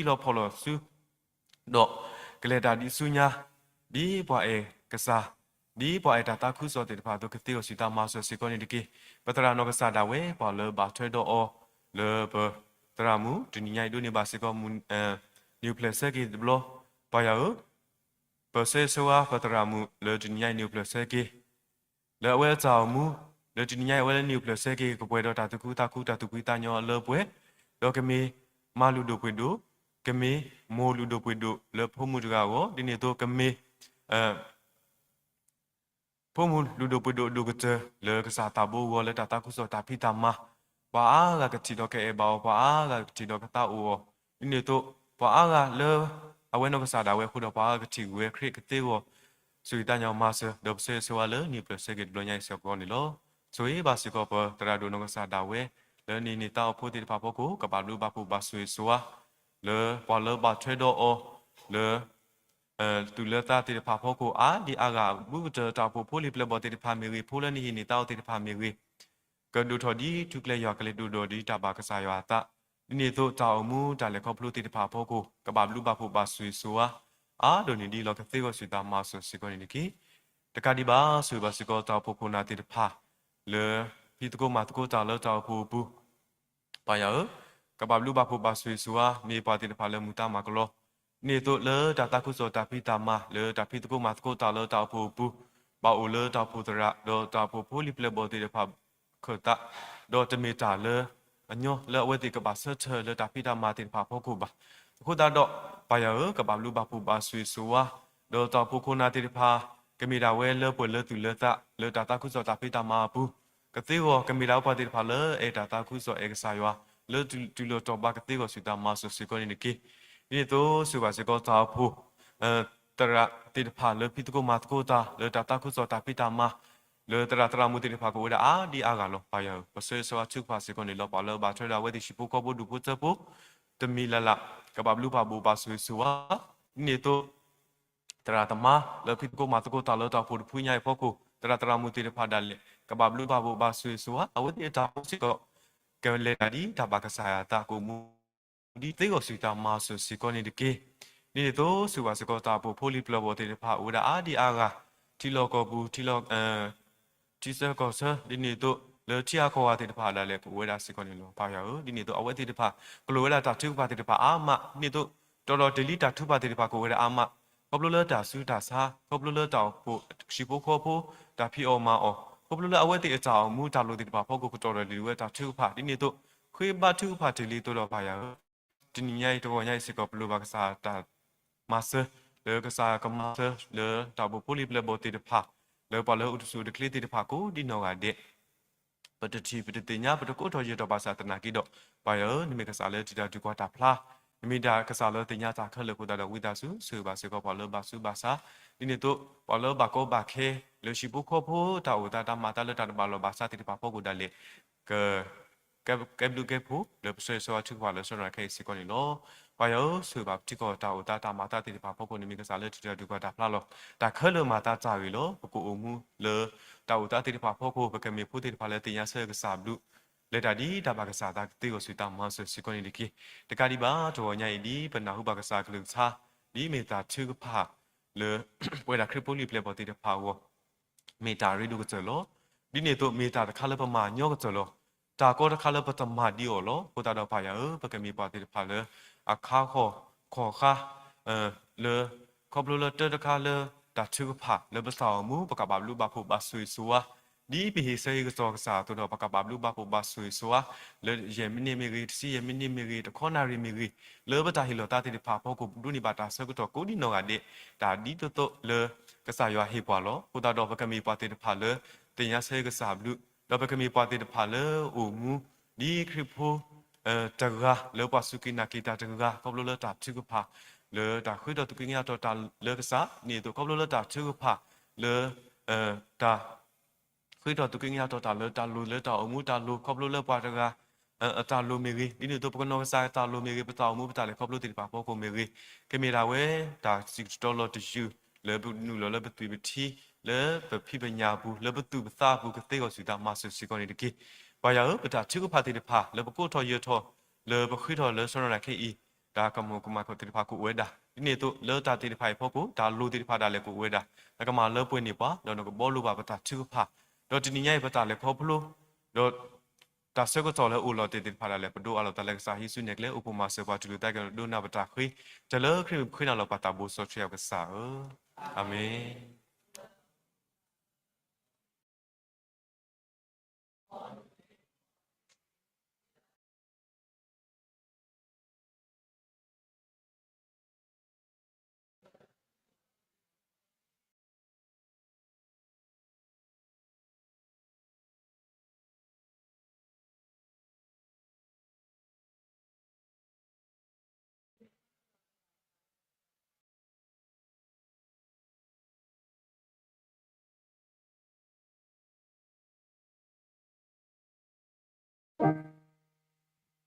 းလီၤဖီၣ်လီၤစု ဒီးကလဲၤတၢ်ဒ်ဆူညါ, ဒ်ပှၤအဲၣ်ကစၢ်, ဒ်ပှၤအဲၣ်တၢ်သးခုကစီၣ်သ့ၣ်တဖၣ်အသိး ကသ့အီၤဆူတၢ်မၤစၢၤစ့ၢ်ကီးန့ၣ်တက့ၢ်. ပသရၣ်နီၢ်ကစၢ်ဒၣ်ဝဲ ပှၤလၢဘၣ်ထွဲဒီးအီၤ လၢပသရၣ်မုၣ် တနံၤညါအံၤဒိးန့ၢ်ဘၣ်စ့ၢ်ကီး နံၣ်အိၣ်ဖျဲၣ်ဆၢက့ၤတဘျီ, ပၢ်ယွၤဧၢ, ပဆၢဂ့ၤဆၢဝါပသရၣ်မုၣ်လၢတနံၤညါအံၤ နံၣ်အိၣ်ဖျဲၣ်ဆၢက့ၤ လၢအဝဲအတၢ်အိၣ်မူ, လၢတနံၤညါအံၤ အဝဲလၢနံၣ်အိၣ်ဖျဲၣ်ဆၢက့ၤ ကပှဲၤဒီးတၢ်သူၣ်ခုသးခု တၢ်သူၣ်ဖှံသးညီအလၢပှဲၤ, ဒီးကမ့ၢ်မါလုၢ်ဒိၣ်ပှ့ၤဒိၣ်, ကမ့ၢ်မိၢ်လုၢ်ဒိၣ်ပှ့ၤဒိၣ်လၢဖိမုၣ်တဂၤအဂီၢ်, ဒ်န့ၣ်အသိးကမ့ၢ် ဖိမုၣ်လုၢ်ဒိၣ်ပှ့ၤဒိၣ်အဒိၣ်ကတၢၢ် လၢကစၢ်သးဘိအဂီၢ် လၢတၢ်သးခုကစီၣ်တၢ်ဖံးတၢ်မၤ, ပှၤအါဂၤကထံၣ်ဒီးကအဲၣ်ဘၣ်အီၤ, ပှၤအါဂၤကထံၣ်ဒီးကသးအိၣ်အီၤ, ဒ်န့ၣ်အသိး ပှၤအါဂၤလၢ အဝဲနီၢ်ကစၢ်ဒၣ်ဝဲအဃိဒီး ပှၤအါဂၤကထံၣ်ဂုာ်ဝဲခရံာ်ကသ့အဂီၢ် စူၢ်က့ၤသးညီမၤစၢၤ, ဒီးပဆၢဂ့ၤဆၢဝါလၢနံၣ်အိၣ်ဖျဲၣ်ဆၢက့ၤတဘျီညါအံၤစ့ၢ်ကီးန့ၣ်လီၤ. ဆိၣ်ဂ့ၤဘၣ်စ့ၢ်ကီးပသရၣ်ဒိၣ်နီၢ်ကစၢ်ဒၣ်ဝဲ လၢနံၣ်န့ၢ်သါအိၣ်ဖှိၣ်သ့ၣ်တဖၣ်အဖီခိၣ် ကဘၣ်ဘျုးဘၣ်ဖှိၣ်ဘၣ်ဆိၣ်ဂ့ၤဆိၣ်ဝါ လၢပှၤလၢဘၣ်ထွဲဒီးအီၤ လၢ သူၣ်လၢသးသ့ၣ်တဖၣ်အဖီခိၣ် အါဒံအါဂၤ ဘူးကတၢၢ်တၢ်အိၣ်ဖှိၣ်ဖိလံၤပျဲၢ်ဘီၣ်သ့ၣ်တဖၣ်မ့ၢ်ဂ့ၤ, ဖိလၢနဟံးန့ၢ်သါအီၤသ့ၣ်တဖၣ်မ့ၢ်ဂ့ၤ, ကဒိၣ်ထီၣ်ဒ်ထူကျဲယွၤကျဲ ဒိၣ်ထီၣ်ဒ်တၢ်ဘၣ်ကစၢ်ယွၤအသး, ဒ်န့ၣ်အသိးတၢ်အိၣ်မူတၢ်လဲၤခီဖျိသ့ၣ်တဖၣ်အဖီခိၣ် ကဘၣ်ဘျုးဘၣ်ဖှိၣ်ဘၣ်ဆိၣ်ဂ့ၤဆိၣ်ဝါ အါဒိၣ်န့ၢ်ဒ်လီၤ ကသ့အဂီၢ်စူၢ်က့ၤသးညီမၤစၢၤစ့ၢ်ကီးန့ၣ်တက့ၢ်. တကးဒံးဘၣ် ဆိၣ်ဂ့ၤဘၣ်စ့ၢ်ကီးတၢ်အိၣ်ဖှိၣ်ခိၣ်နၢ်သ့ၣ်တဖၣ် လၢဖံးသကိးမၤသကိးတၢ်လၢတၢ်အိၣ်ဖှိၣ်အပူၤ ပၢ်ယွၤဧၢ, ကဘၣ်ဘျုးဘၣ်ဖှိၣ်ဘၣ်ဆိၣ်ဂ့ၤဆိၣ်ဝါ မ့ၢ်ပှၤသ့ၣ်တဖၣ်လၢမုာ်တၢ်မၤကလီ, ဒ်န့ၣ်အသိးလၢတၢ်သးခုကစီၣ်တၢ်ဖံးတၢ်မၤ လၢတၢ်ဖံးသကိးမၤသကိးတၢ်လၢတၢ်အိၣ်ဖှိၣ်အပူၤ ဘၣ်အိၣ်လၢတၢ်အိၣ်ဖှိၣ်သရၣ် ဒီးတၢ်အိၣ်ဖှိၣ်ဖိလံၤပျဲၢ်ဘီၣ်သ့ၣ်တဖၣ်ခၢၣ်သး, ဒီးတမ့ၢ်တၢ်လၢအညီလၢအဝဲသ့ၣ်ကဘၣ်ဆၢထၢၣ်လၢတၢ်ဖံးတၢ်မၤသ့ၣ်တဖၣ်အဖီခိၣ်ဘၣ်. အဃိသတးဒီး ပၢ်ယွၤဧၢ, ကဘၣ်ဘျုးဘၣ်ဖှိၣ်ဘၣ်ဆိၣ်ဂ့ၤဆိၣ်ဝါ, ဒီးတၢ်အိၣ်ဖှိၣ်ခိၣ်နၢ်သ့ၣ်တဖၣ် ကမ့ၢ်ဒၣ်ဝဲလၢပှဲၤလၢသူၣ်လၢသး လၢတၢ်သးခုကစီၣ်တၢ်ဖံးတၢ်မၤအပူၤ ကသ့အဂီၢ် ကမ့ၢ်ဒၣ်ပှၤသ့ၣ်တဖၣ်လၢအဲၣ်တၢ်သးခုကစီၣ်အဲၣ်ကစၢ်ယွၤ လၢတုၤလီၤတီၤဘၣ်ကသ့အဂီၢ်စူၢ်က့ၤသးညီမၤစၢၤစ့ၢ်ကီးန့ၣ်တက့ၢ်. ဒ်န့ၣ်အသိးဆိၣ်ဂ့ၤဘၣ်စ့ၢ်ကီးတၢ်အိၣ်ဖှိၣ် သရၣ်သ့ၣ်တဖၣ်လၢဖံးသကိးမၤသကိးတၢ် လၢတၢ်သးခုကစီၣ်တၢ်ဖံးတၢ်မၤ လၢသရၣ်သရၣ်မုၣ်သ့ၣ်တဖၣ်ကအိၣ်ဝဲဒၣ်အါဒံအါဂၤလီၤ. ပၢ်ယွၤဧၢ, ပဆၢဂ့ၤဆၢဝါထုကဖၣ်စ့ၢ်ကီးန့ၣ်လီၤ. ပှၤလၢဘၣ်ထွဲဒီးအဝဲသ့ၣ်ဟံၣ်ဖိဃီဖိဒူၣ်ဖိထၢဖိ တမံၤလၢ်လၢ် ကဘၣ်ဘျုးဘၣ်ဖှိၣ်ဘၣ်ဆိၣ်ဂ့ၤဆိၣ်ဝါ, ဒ်န့ၣ်အသိး သရၣ်သမါလၢဖံးသကိးမၤသကိးတၢ်လၢတၢ်အိၣ်ဖှိၣ်တဖုညါအံၤအဖီခိၣ် သရၣ်သရၣ်မုၣ်သ့ၣ်တဖၣ်ဒၣ်လဲာ် ကဘၣ်ဘျုးဘၣ်ဖှိၣ်ဘၣ်ဆိၣ်ဂ့ၤဆိၣ်ဝါ အဝဲသ့ၣ်အတၢ်အိၣ်မူစ့ၢ်ကီး ကလဲၤတၢ်ဒ်တၢ်ဘၣ်ကစၢ်ယွၤအသး ကအိၣ်မူဒ်သ့အဂီၢ်စူၢ်က့ၤသးညီမၤစၢၤစ့ၢ်ကီးန့ၣ်တက့ၢ်. ဒ်န့ၣ်အသိးဆိၣ်ဂ့ၤဘၣ်စ့ၢ်ကီးတၢ်အိၣ်ဖှိၣ်ဖိလံၤပျဲၢ်ဘီၣ်သ့ၣ်တဖၣ်အိၣ်ဝဲဒၣ်အါဒံအါဂၤ ထံလီၢ်ကီၢ်ပူၤ ထံလီၢ် ထံဆၢကီၢ်ဆၢ ဒ်န့ၣ်အသိး လၢထံဂၤကီၢ်ဂၤသ့ၣ်တဖၣ်ဒၣ်လဲာ်ကအိၣ်ဝဲဒၣ်စ့ၢ်ကီးန့ၣ်လီၤ. ပၢ်ယွၤဧၢ, ဒ်န့ၣ်အသိး အဝဲသ့ၣ်တဖၣ် ကလိၣ်ဝဲဒၣ်တၢ်ထုကဖၣ်သ့ၣ်တဖၣ်အါမး, ဒ်န့ၣ်အသိး တီၤဒီးတ့ၢ်လံတၢ်ထုကဖၣ်သ့ၣ်တဖၣ်ကအိၣ်ဝဲဒၣ်အါမး, ခီဖျိလၢတၢ်ဆူးတၢ်ဆါ, ခီဖျိလၢတၢ်အိၣ်ဖှိၣ် ဟံၣ်ဖိဃီဖိ, တၢ်ဖံးအီၣ်မၤအီၣ်, ခီဖျိလၢအဝဲသ့ၣ်အတၢ်အိၣ်မူတၢ်လိၣ်သ့ၣ်တဖၣ်အဖီခိၣ် ကတီၤဒီးတ့ၢ်လံဝဲတၢ်ထုကဖၣ်, ဒ်န့ၣ်အသိး ဃ့ဘါထုကဖၣ်တ့ၢ်လံအသိးဒီး ပၢ်ယွၤဧၢ, တနံၤညါအံၤ တဂီၤညါအံၤစ့ၢ်ကီး ပလိၣ်ဘၣ်ကစၢ်တၢ်မၤစၢၤ လၢကစၢ်ကမၤစၢၤလၢတၢ်အိၣ်ဖှိၣ်ဖိလံၤပျဲၢ်ဘီၣ်သ့ၣ်တဖၣ်, လၢပှၤလၢအိၣ်တဆူၣ်အိၣ်တချ့သ့ၣ်တဖၣ် ကိးဒ်နီၢ်ဂၤဒဲး, ပတထံၣ် ပတသ့ၣ်ညါ ပတကိးထီၣ်ယဲၢ်ထီၣ်ဘၣ်ဆၣ်သနာ်က့ဒီး, ပၢ်ယွၤဧၢ, နမ့ၢ်ကစၢ်လၢထံၣ်တၢ်ဒုးကွၢ်တၢ်ဖျါ, နမ့ၢ်ဒၣ်ကစၢ်လၢသ့ၣ်ညါတၢ်ခဲလၢာ်အဃိသတးဒီး ဝံသးစူၤ ဆိၣ်ဂ့ၤဘၣ်စ့ၢ်ကီးပှၤလၢဘၣ်ဆူးဘၣ်ဆါ, ဒ်န့ၣ်အသိး ပှၤလၢဘၣ်ကီဘၣ်ခဲ လၢဟံၣ်ဖိဃီဖိတၢ်အိၣ်သး တၢ်မၤအသးလၢတၢ်တဘၣ်လိာ်ဘၣ်စးသ့ၣ်တဖၣ်အဖီခိၣ်ဒၣ်လဲာ် က ကဲဘျုးကဲဖှိၣ် လၢပဆၢဂ့ၤဆၢဝါထုကဖၣ်လၢစီၤနၤခဲအံၤစ့ၢ်ကီးန့ၣ်လီၤ. ပၢ်ယွၤဧၢ, ဆိၣ်ဂ့ၤဘၣ်ပထံကီၢ်တၢ်အိၣ်သးတၢ်မၤအသးသ့ၣ်တဖၣ်အဖီခိၣ် နမ့ၢ်ကစၢ်လၢထံၣ်တၢ်ဒုးကွၢ်တၢ်ဖျါလီၤ. တၢ်ခဲလၢာ်မၤသးတၢ်ဂ့ၤလီၤ. ပကအိၣ်မူလၢ တၢ်အိၣ်သးသ့ၣ်တဖၣ်အဖီခိၣ် ပကမ့ၢ်ဖိသ့ၣ်တဖၣ်လၢသ့ၣ်ညါဆၢကစၢ်ဘျုး လဲၤတၢ်ဒ်တၢ်ဘၣ်ကစၢ်သးကသ့အဂီၢ်ဆူတၢ်မၤစၢၤစ့ၢ်ကီးန့ၣ်တက့ၢ်. တကးဒံးဘၣ် တဂီၤညါအံၤဒ်ပနၢ်ဟူဘၣ်ကစၢ်ကလုၢ်ကထါ ဒ်မ့ၢ်တၢ်ထုကဖၣ်လၢ ပဝဲဒၣ်ခရံာ်ဖိလံၤပျဲၢ်ဘီၣ်သ့ၣ်တဖၣ်အဂီၢ် မ့ၢ်တၢ်ရ့ဒိၣ်ကတၢၢ်လီၤ. ဒ်န့ၣ်အသိး မ့ၢ်တၢ်တခါလၢပမၤညီကတၢၢ်လီၤ. တၢ်ကီတခါလၢပတမၤဒံးအီၤလီၤ. အဃိသတးဒီးပၢ်ယွၤဧၢ, ပကမ့ၢ်ပှၤသ့ၣ်တဖၣ်လၢ အခါဃီခီၣ်ဃါ လၢ ခီဖျိလၢတၢ်တခါလၢတၢ်ထုကဖၣ် လၢပတၢ်အိၣ်မူ ပကဘၣ်ဘျုးဘၣ်ဖှိၣ်ဘၣ်ဆိၣ်ဂ့ၤဆိၣ်ဝါ ဒ်ပဟ့ၣ်ဆၢဟ့ၣ်ကစီၣ်ကစၢ်အသိးဒီး ပကဘၣ်ဘျုးဘၣ်ဖှိၣ်ဘၣ်ဆိၣ်ဂ့ၤဆိၣ်ဝါ လၢယဲၢ်မံးနံးမ့ၢ်ဂ့ၤ, တဆံယဲၢ်မံးနံးမ့ၢ်ဂ့ၤ, တခီနၣ်ရံၣ်မ့ၢ်ဂ့ၤ, လၢပတၢ်ဟ့ၣ်လီၤသးသ့ၣ်တဖၣ်အဖီခိၣ် ပဒိးန့ၢ်ဘၣ်တၢ်ဆၢကတီၢ်ကိးဒ်နီၢ်ဂၤဒဲး တၢ်ဒ်သိးသိးလၢကစၢ်ယွၤဟ့ၣ်ပှၤလီၤ. အဃိသတးဒီး ပကမ့ၢ်ပှၤသ့ၣ်တဖၣ်လၢ သ့ၣ်ညါဆၢကစၢ်ဘျုး, ဒီးပကမ့ၢ်ပှၤသ့ၣ်တဖၣ်လၢအိၣ်မူ ဒ်ခရံာ်ဖိ တဂၤ လၢပှၤစူၢ်က့ၤနာ်က့ၤတၢ်တဂၤ ခီဖျိလၢတၢ်ထုကဖၣ် လၢတၢ်ဃ့ထီၣ်သူၣ်က့ၤသးကညီၤထီၣ်တၢ်လၢကစၢ် ဒ်န့ၣ်အသိး ခီဖျိလၢတၢ်ထုကဖၣ် လၢ တၢ် ဃ့ထီၣ်သူၣ်က့ၤသးကညီၤထီၣ်တၢ်လၢတၢ်လိၤ လၢတၢ်အိၣ်မူတၢ်လိၤ ခီဖျိလၢပှၤတဂၤ အတၢ်လိၤမ့ၢ်ဂ့ၤ, ဒ်န့ၣ်အသိး ပကနီၢ်ကစၢ်တၢ်လိၤမ့ၢ်ဂ့ၤ, ပတၢ်အိၣ်မူပတၢ်လဲၤခီဖျိသ့ၣ်တဖၣ်အဖီခိၣ်မ့ၢ်ဂ့ၤ, ကမ့ၢ်ဒၣ်ဝဲ တၢ်စံးကတိၤလီၤတယုၢ် လၢပနုာ်လီၤလၢပသွံၣ်ပထံ လၢပဖံးပညၣ်အပူၤ လၢပသူၣ်ပသးအပူၤ ကသ့အဂီၢ်ဆူတၢ်မၤစၢၤစ့ၢ်ကီးန့ၣ်တက့ၢ်. ပၢ်ယွၤဧၢ, ပတၢ်ထုကဖၣ်သ့ၣ်တဖၣ် လၢပကိးထီၣ်ယဲၢ်ထီၣ် လၢပဃ့ထီၣ်လၢစီၤနၤခဲအံၤ တၢ်ကမူၤကမၣ်သ့ၣ်တဖၣ်ကအိၣ်ဝဲဒၣ်, ဒ်န့ၣ်အသိး လၢတၢ်သ့ၣ်တဖၣ်အံၤအဖီခိၣ် တၢ်လိၤသ့ၣ်တဖၣ်ဒၣ်လဲာ်ကအိၣ်ဝဲဒၣ်, နကမၤလၢပှဲၤန့ၢ်ပှၤ ဒီးနကဘှီလိာ်ဘၣ်ပတၢ်ထုကဖၣ်, ဒီးတနံၤညါအံၤ ပတၢ်လဲၤခီဖျိ ဒီး တၢ်ဆၢကတီၢ်လၢအိၣ်လီၤတဲာ်သ့ၣ်တဖၣ်ဒၣ်လဲာ် ပဒိးအးလီၤသးလၢကစၢ်ယ့ၣ်ၡူးနဲၣ်ကျဲ အိၣ်ဖှိၣ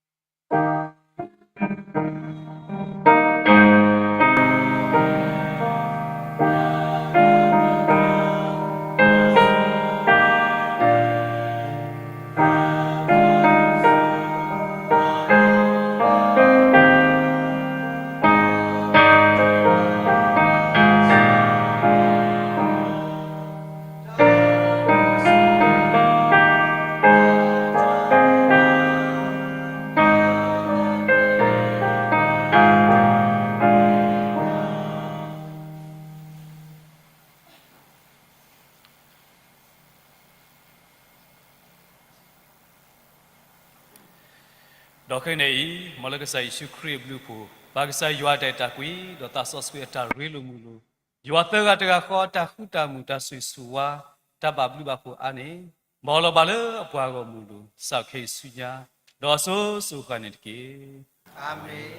်မၤစၢၤပှၤ တူၢ်လိာ်သးကဲၤဒီးဒိကနၣ်ပတၢ်ဃ့, တၢ်လၢခရံာ်မံၤပဃ့နၤလီၤ ပၢ်သးဘိစီဆှံယွၤကစၢ်ဧၢ, အၤမ့ၣ်. ဒီးခဲကနံၣ်အံၤ မ်လၢကစၢ်ယ့ၣ်ၡူးခရံာ်အဘျုးအဖှိၣ်, ပၢ်ကစၢ်ယွၤအတၢ်အဲၣ်တၢ်ကွံ, ဒီးသးစီဆှံအတၢ်ရ့လိာ်မုာ်လိာ်, ယွၤသၢဂၤတဂၤဃီအတၢ်ဃူတၢ်မုာ် တၢ်ဆိၣ်ဂ့ၤဆိၣ်ဝါ, တၢ်ဘၣ်ဘျုးဘၣ်ဖှိၣ်အါန့ၣ်, မ်လီၤဘၣ်လၢအပှၤဂီၢ်မုၢ်အလိၤ, စးထီၣ်ခဲအံၤဆူညါ, ဒီးအစိၤစိၤဃၣ်ဃၣ်န့ၣ်တက့ၢ်. အၤမ့ၣ်.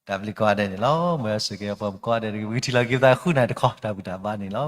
တၢ်ဘျုးကိးဂၤဒဲးန့ၣ်လီၤ. မ်ယွၤဆိၣ်ဂ့ၤပှၤကိးဂၤဒဲး ဝံထံၣ်လီၤက့ၤပသးဃုနၢ်တခီ တၢ်ဘူၣ်တၢ်ဘါန့ၣ်လီၤ.